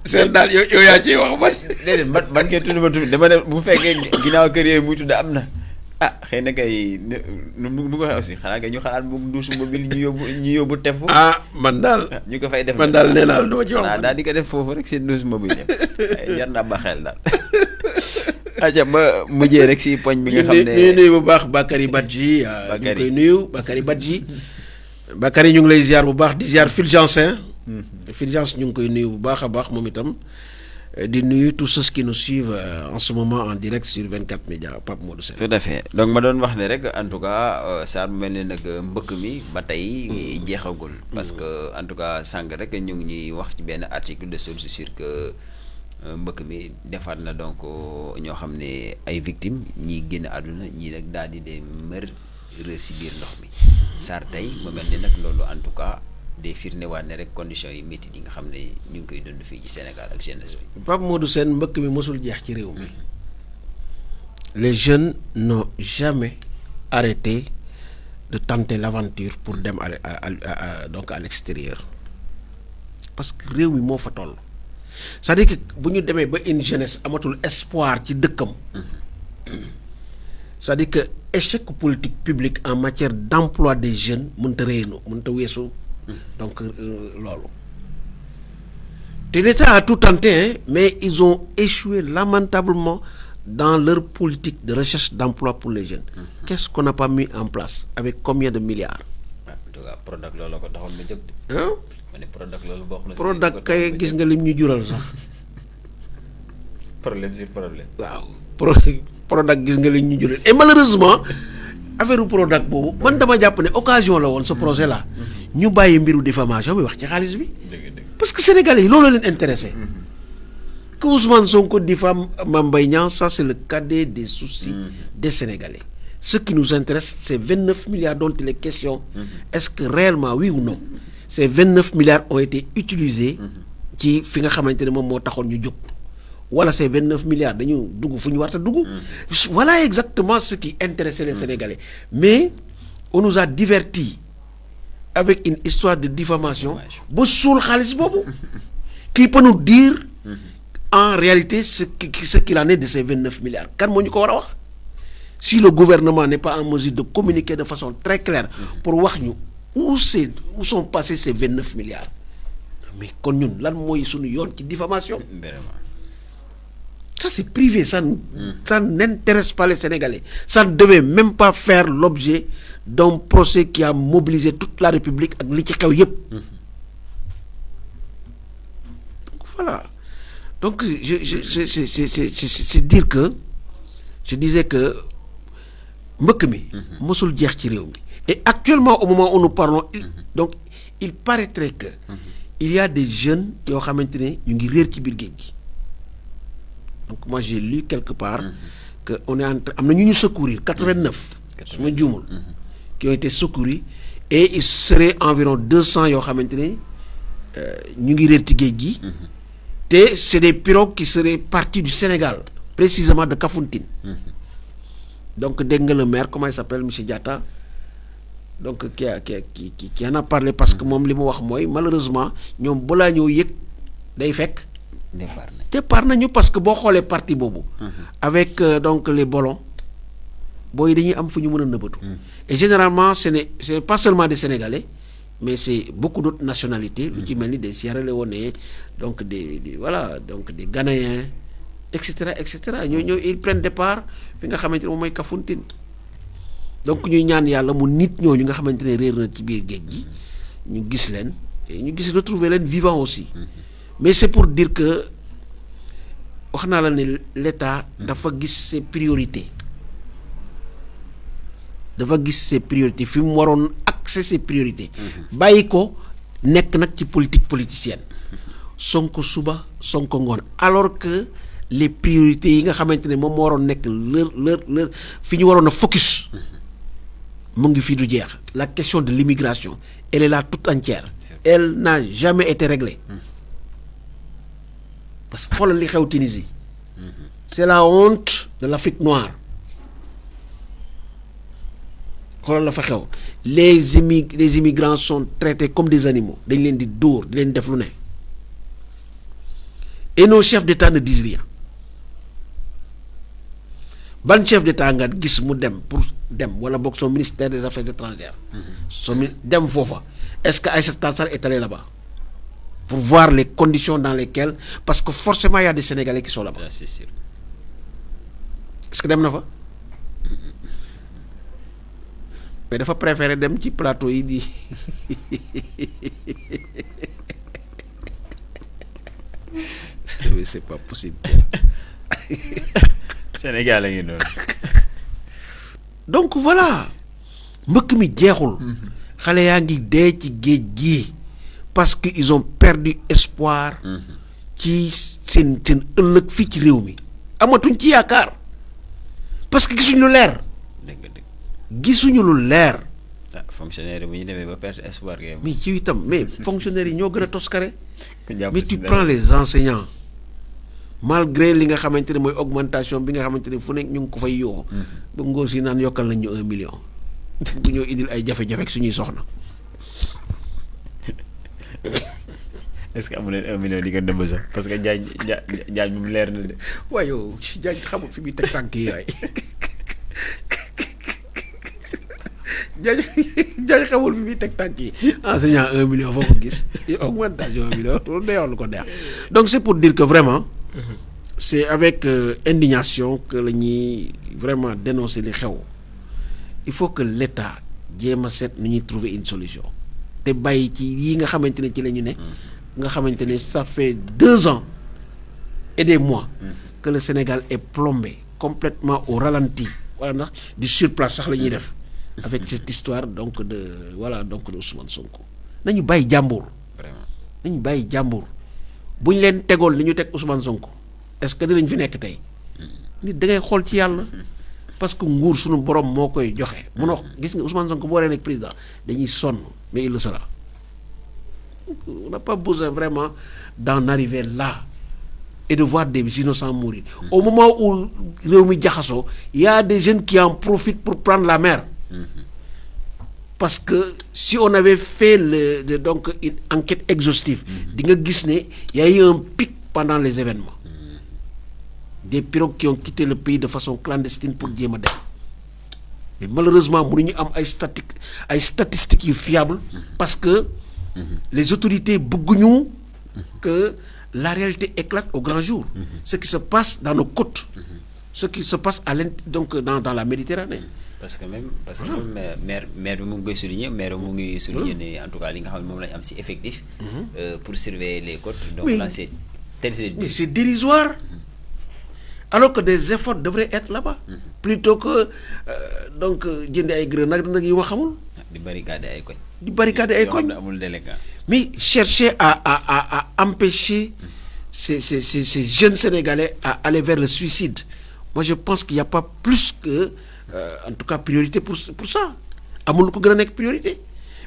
seen daal yow yaa ciy wax man. déedéet man kay tudd ma tudd dama ne bu fekkee ginnaaw kër yooyu muy tudd am na xëy na kay nu mu ko waxee aussi xanaa kay ñu xalaat bu douche mobile ñu yóbbu tef foofu. man daal. ñu ko fay def man daal nee naa la du ma ci wax. daal di ko def foofu rek seen douche mobile jar naa ba xel daal. aja ba mujjee rek si poñ bi nga xam ne nuyu bu baax Bakary Badji. ñu ngi koy nuyu Bakary Badji. Bakary ñu ngi lay ziar bu baax di ziar Fulgence. Fulgence ñu ngi koy nuyu bu baax a baax moom itam. di nuyu tous ceux qui nous suivent en ce moment en direct sur 24 médias Pape Modou Sène. tout à fait donc ma doon wax ne rek en tout cas saa mu mel ne nag mbëkk mi ba tey jeexagul. parce que en tout cas sànq rek ñu ngi ñuy wax ci benn article de source sur que mbëkk mi defaat na donc ñoo xam ne ay victimes ñii génn àdduna ñii nag daal di dee mër si biir ndox mi saar tey mu mel ne nag loolu en tout cas. day firndewaat ne rek conditions yi métti yi nga xam ne ñu ngi koy dund fii ci Sénégal ak jeunesse bi. Pape Modou Sène mbëkk mi mosul jeex ci réew mi. les jeunes n'ont jamais arrêté de tenter l'aventure pour dem donc à l'extérieur parce que réew mi moo fa toll. c'est-à-dire que bu ñu demee ba une jeunesse amatul espoir ci dëkkam. c'est-à-dire que échec politique publique en matière d'emploi des jeunes mënta weesu. donc loolu te l'État a tout tenté mais ils ont échoué lamentablement dans leur politique de recherche d'emploi pour les jeunes. Qu'est-ce qu'on n'a pas mis en place avec combien de milliards? en tout cas Prodac loolu ko taxoon na jóg de. ma ne Prodac loolu bokk na. Prodac kay gis nga lim ñu jural sax. problème sur problème. waaw Prodac gis nga lim ñu jural et malheureusement affaire Prodac boobu man dama jàpp ne occasion la woon ce projet là. ñu bàyyi mbiru diffamation bi wax ci xaalis bi. parce que sénégalais yi loolu leen intéressé. que Ousmane Sonko diffame Mame Mbaye Niang ça c'est le cadet des soucis des sénégalais. ce qui nous intéresse c'est 29 milliards dont il est question. est-ce que réellement oui ou non ces 29 milliards ont été utilisés. ci fi nga xamante ne moom moo taxoon ñu jóg. wala ces 29 milliards dañu dugg fu ñu war a dugg. voilà exactement ce qui intéressait les sénégalais mais on nous a divertis. avec une histoire de diffamation ba suul xaalis boobu qui peut nous dire en réalité ce qu'il en est de ces 29 milliards kan moo ñu ko war a wax si le gouvernement n'est pas en mesure de communiquer de façon très claire pour wax ñu où sont passés ces 29 milliards mais kon ñun lan mooy suñu yoon ci diffamation ça c'est privé ça n'intéresse pas les Sénégalais ça ne devait même pas faire l'objet d'un procès qui a mobilisé toute la République ak li ci xew yépp donc voilà donc c'est dire que je disais que mbëkk mi mosul jeex ci réew mi et actuellement au moment où nous parlons donc il paraîtrait que il y a des jeunes yoo xamante ne ñu ngi réer ci biir géej gi donc moi j'ai lu quelque part que on est en train am na ñu secourir 89 su ma juumul qui ont été secourus et il serait environ 200 yoo xamante ne ñu ngi réer ci géej gi te c'est des pirogues qui seraient partis du Sénégal précisément de Kafountine donc dégg nga le maire comment il s'appelle monsieur Diatta donc qui en a parlé parce que moom li mu wax mooy malheureusement ñoom balaa ñoo yëg day fekk départ nañu parce que boo xoolee partie boobu avec donc les ballons booy dañuy am fu ñu mën a nëbbatu et généralement c'est pas seulement des Sénégalais mais c'est beaucoup d'autres nationalités lu ci mel ni des Sierra Leone donc des voilà donc des Ghanéens et cetera ñoo ils prennent départ fi nga xamante ne moom mooy Kafountine donc ñuy ñaan yàlla mu nit ñooñu nga xamante ne réer na ci biir géej gi ñu gis leen ñu gis retrouver leen vivant aussi mais c'est pour dire que wax naa la ne l'État dafa gis ses priorités fi mu waroon accès ses priorités bàyyi ko nekk nag ci politique politicienne Sonko suba Sonko ngoon alors que les priorités yi nga xamante ne moom moo waroon nekk leur fi ñu waroon a focus mu ngi fii du jeex la question de l'immigration elle est là toute entière elle n'a jamais été réglée parce que xoolal li xew Tunisie c'est la honte de l'Afrique noire xoolal la fa xew les immigrants sont traités comme des animaux dañ leen di dóor di leen def lu ne et nos chefs d'État ne disent rien ban chef d'État nga gis mu dem pour dem wala boog son ministère des Affaires étrangères dem foofa est-ce que Aïssata Tall Sall est allé là-bas pour voir les conditions dans lesquelles parce que forcément il y a des Sénégalais qui sont là-bas. Ça, c'est sûr. Est-ce que dem na fa mais dafa préférer dem ci plateau yi di c'est pas possible. Sénégal a ngi noonu. donc voilà mbëkk mi jeexul. xale yaa ngi dee ci géej gi parce que ils ont perdu espoir. ci seen ëllëg fii ci réew mi amatuñ ci yaakaar parce que gisuñu lu leer. gisuñu lu leer. ah fonctionnaire bu ñu demee ba perte espoir kay. mais ci itam mais fonctionnaires yi ñoo gën a toskare. mais tu prends les enseignants malgré li nga xamante ne mooy augmentation bi nga xamante ne fu nekk ñu ngi ko fay yoo ba ngóor si naan yokkal nañ ñu 1 million. bu ñoo indil ay jafe-jafe ak suñuy soxna. est-ce que amu leen 1 million di nga nëbb sax parce que Njaañ moom leer na de. waaye yow Njaañ xamul fi muy teg tànk yi yaay. Njaañ xamul fi muy teg tànk yi. enseignant 1 million foo ko gis augmentation 1 million loolu day wax lu ko neex. donc c'est pour dire que vraiment. c'est avec indignation que la ñuy vraiment dénoncer li xew. il faut que l'État jéem a seet nu ñuy trouver une solution te bàyyi ci yi nga xamante ne ci la ñu ne nga xamante ne ça fait 2 ans et des mois que le Sénégal est plombé complètement au ralenti wala ndax du surplace sax la ñuy def avec cette histoire donc de Ousmane Sonko nañu bàyyi jàmbur vraiment nañu bàyyi jàmbur bu ñu leen tegoon li ñu teg Ousmane Sonko est-ce que dinañ fi nekk tey nit da ngay xool ci yàlla parce que nguur suñu borom moo koy joxe. munoo gis nga Ousmane Sonko boo waree nekk président dañuy sonn mais il le sera. On n'a pas besoin vraiment d'en arriver là et de voir des innocents mourir. Au moment où réew mi jaxasoo il y a des jeunes qui en profitent pour prendre la mer. Parce que si on avait fait donc une enquête exhaustive di nga gis ne y a eu un pic pendant les événements. Des pirogues qui ont quitté le pays de façon clandestine pour jéem a dem mais malheureusement mënuñu am ay statistiques yu fiables parce que les autorités bëgguñu que la réalité éclate au grand jour. Ce qui se passe dans nos côtes, ce qui se passe donc dans la Méditerranée. parce que même maire bi mu ngi koy souligner maire mu ngi souligner ne en tout cas li nga xam ne moom lañu am ci effectif. pour surveiller les côtes. donc là c'est mais c'est dérisoire. Alors que des efforts devraient être là-bas. Plutôt que donc jënd ay grenades nag yu ma xamul. di barricader ay koñ. amul délégué. Mais chercher à empêcher ces jeunes Sénégalais à aller vers le suicide. Moi je pense qu'il n'y a pas plus que en tout cas priorité pour ça. Amul ko gën a nekk priorité.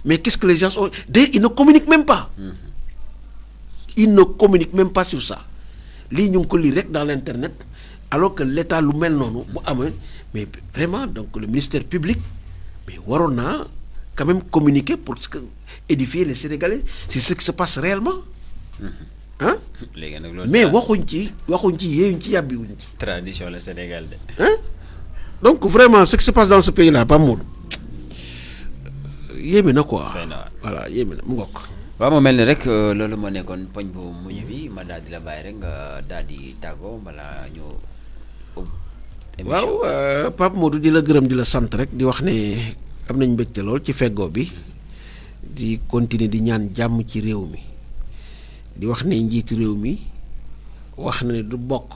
Mais qu'est-ce que les gens ont ils ne communiquent même pas. Ils ne communiquent même pas sur ça. Lii ñu ngi ko lire rek dans l'internet. Alors que l'État lu mel noonu bu amee mais vraiment donc le ministère public mais waroon naa quand même communiquer pour édifier les Sénégalais c'est ce qui se passe réellement ah mais waxuñ ci yéeyuñ ci yàbbiwuñ ci tradition le Sénégal de donc vraiment ce qui se passe dans ce pays là pas moom yéeme na quoi. Doy na waar. voilà yéeme na mu ngokk. waaw moo mel ni rek loolu moo nekkoon poñ bu mujj bi ma daal di la bàyyi rek nga daal di tàggoo balaa ñu ub émission. waaw Pape Modou di la gërëm di la sant rek di wax ne am nañ mbégte lool ci feggoo bi di continuer di ñaan jàmm ci réew mi di wax ne njiitu réew mi wax na ne du bokk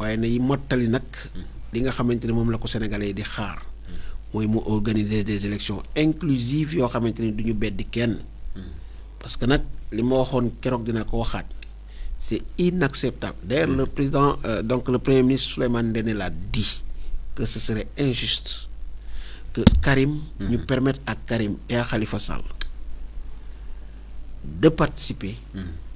waaye na yi mottali nag li nga xamante ne moom la ko sénégalais yi di xaar mooy mu organiser des élections inclusives yoo xamante ne du ñu beddi kenn parce que nag li ma waxoon keroog dina ko waxaat c'est inacceptable d'ailleurs le président donc le premier ministre Souleymane Ndéné l'a dit que ce serait injuste que Karim ñu permettre à Karim et à Khalifa Sall de participer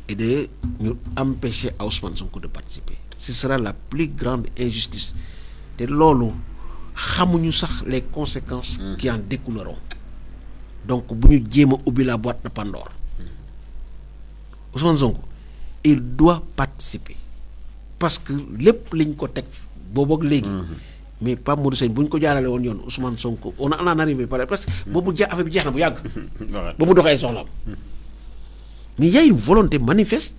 et de ñu empêcher à Ousmane Sonko de participer ce sera la plus grande injustice te loolu xamuñu sax les conséquences qui en découleront donc bu ñu jéem a ubbi la boîte de Pandore Ousmane Sonko il doit participer parce que lépp liñ ko teg boobu ak léegi mais Pape Modou Sène bu ñu ko jaarale woon yoon Ousmane Sonko on en arrivé par parce que boobu affaire bi jeex na bu yàgg ba mu doxee ay soxlaam mais il y a une volonté manifeste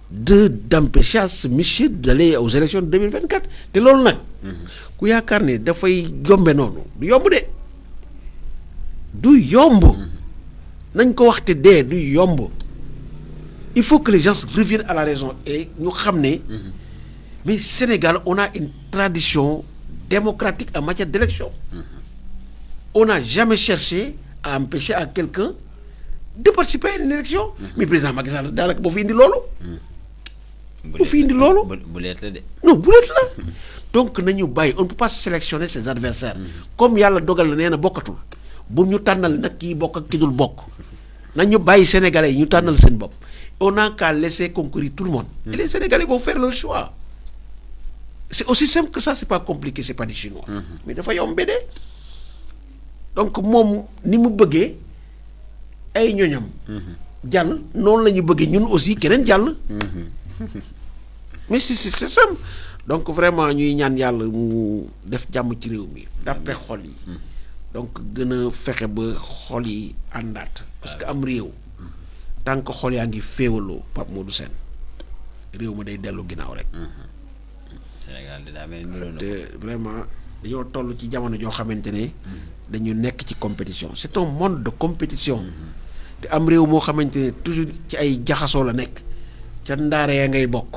d'empêcher à ce monsieur d'aller aux élections de 2024 te loolu nag ku yaakaar ne dafay yombe noonu du yomb de du yomb nañ ko waxte dee du yomb il faut que les gens reviennent à la raison et ñu xam ne mais Sénégal on a une tradition démocratique en matière d'élection on n'a jamais cherché à empêcher à quelqu'un de participer à une élection mais président Macky Sall daanaka boo fi indi loolu bu fi indi loolu bu leet la de non bu leet la donc nañu bàyyi on ne peut pas sélectionner ses adversaires comme yàlla dogal na nee na bokkatul bu ñu tànnal nag kii bokk ak ki dul bokk nañu bàyyi sénégalais yi ñu tànnal seen bopp on n'a qu'à laisser concourir tout le monde et les sénégalais vont faire leur choix c'est aussi simple que ça c'est pas compliqué c'est pas des chinois mais dafa yomb de donc moom ni mu bëggee ay ñoñam jàll noonu la ñu bëggee ñun aussi keneen jàll mais c'est simple donc vraiment ñuy ñaan yàlla mu def jàmm ci réew mi dàppe xol yi donc gën a fexe ba xol yi àndaat parce que am réew tant que xol yaa ngi féewaloo Pape Modou Sène réew ma day dellu ginnaaw rek Sénégal daa mel ni te vraiment dañoo toll ci jamono joo xamante ne dañu nekk ci compétition c'est un monde de compétition te am réew moo xamante ne toujours ci ay jaxasoo la nekk ca ndaare ya ngay bokk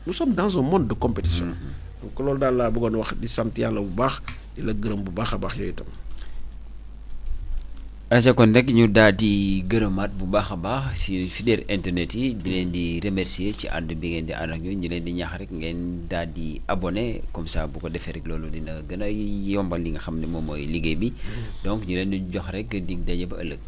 nous sommes dans un monde de compétition donc loolu daal laa bëggoon wax di sant yàlla bu baax di la gërëm bu baax a baax yooyu itam aca kon rek ñu daal di gërëmaat bu baax a baax si fidèle internet yi di leen di remercier ci ànd bi ngeen di ànd ak ñun ñu leen di ñaax rek ngeen daal di abonné comme ça bu ko defee rek loolu dina gën a yombal li nga xam ne moom mooy liggéey bi donc ñu leen di jox rek dig daje ba ëllëg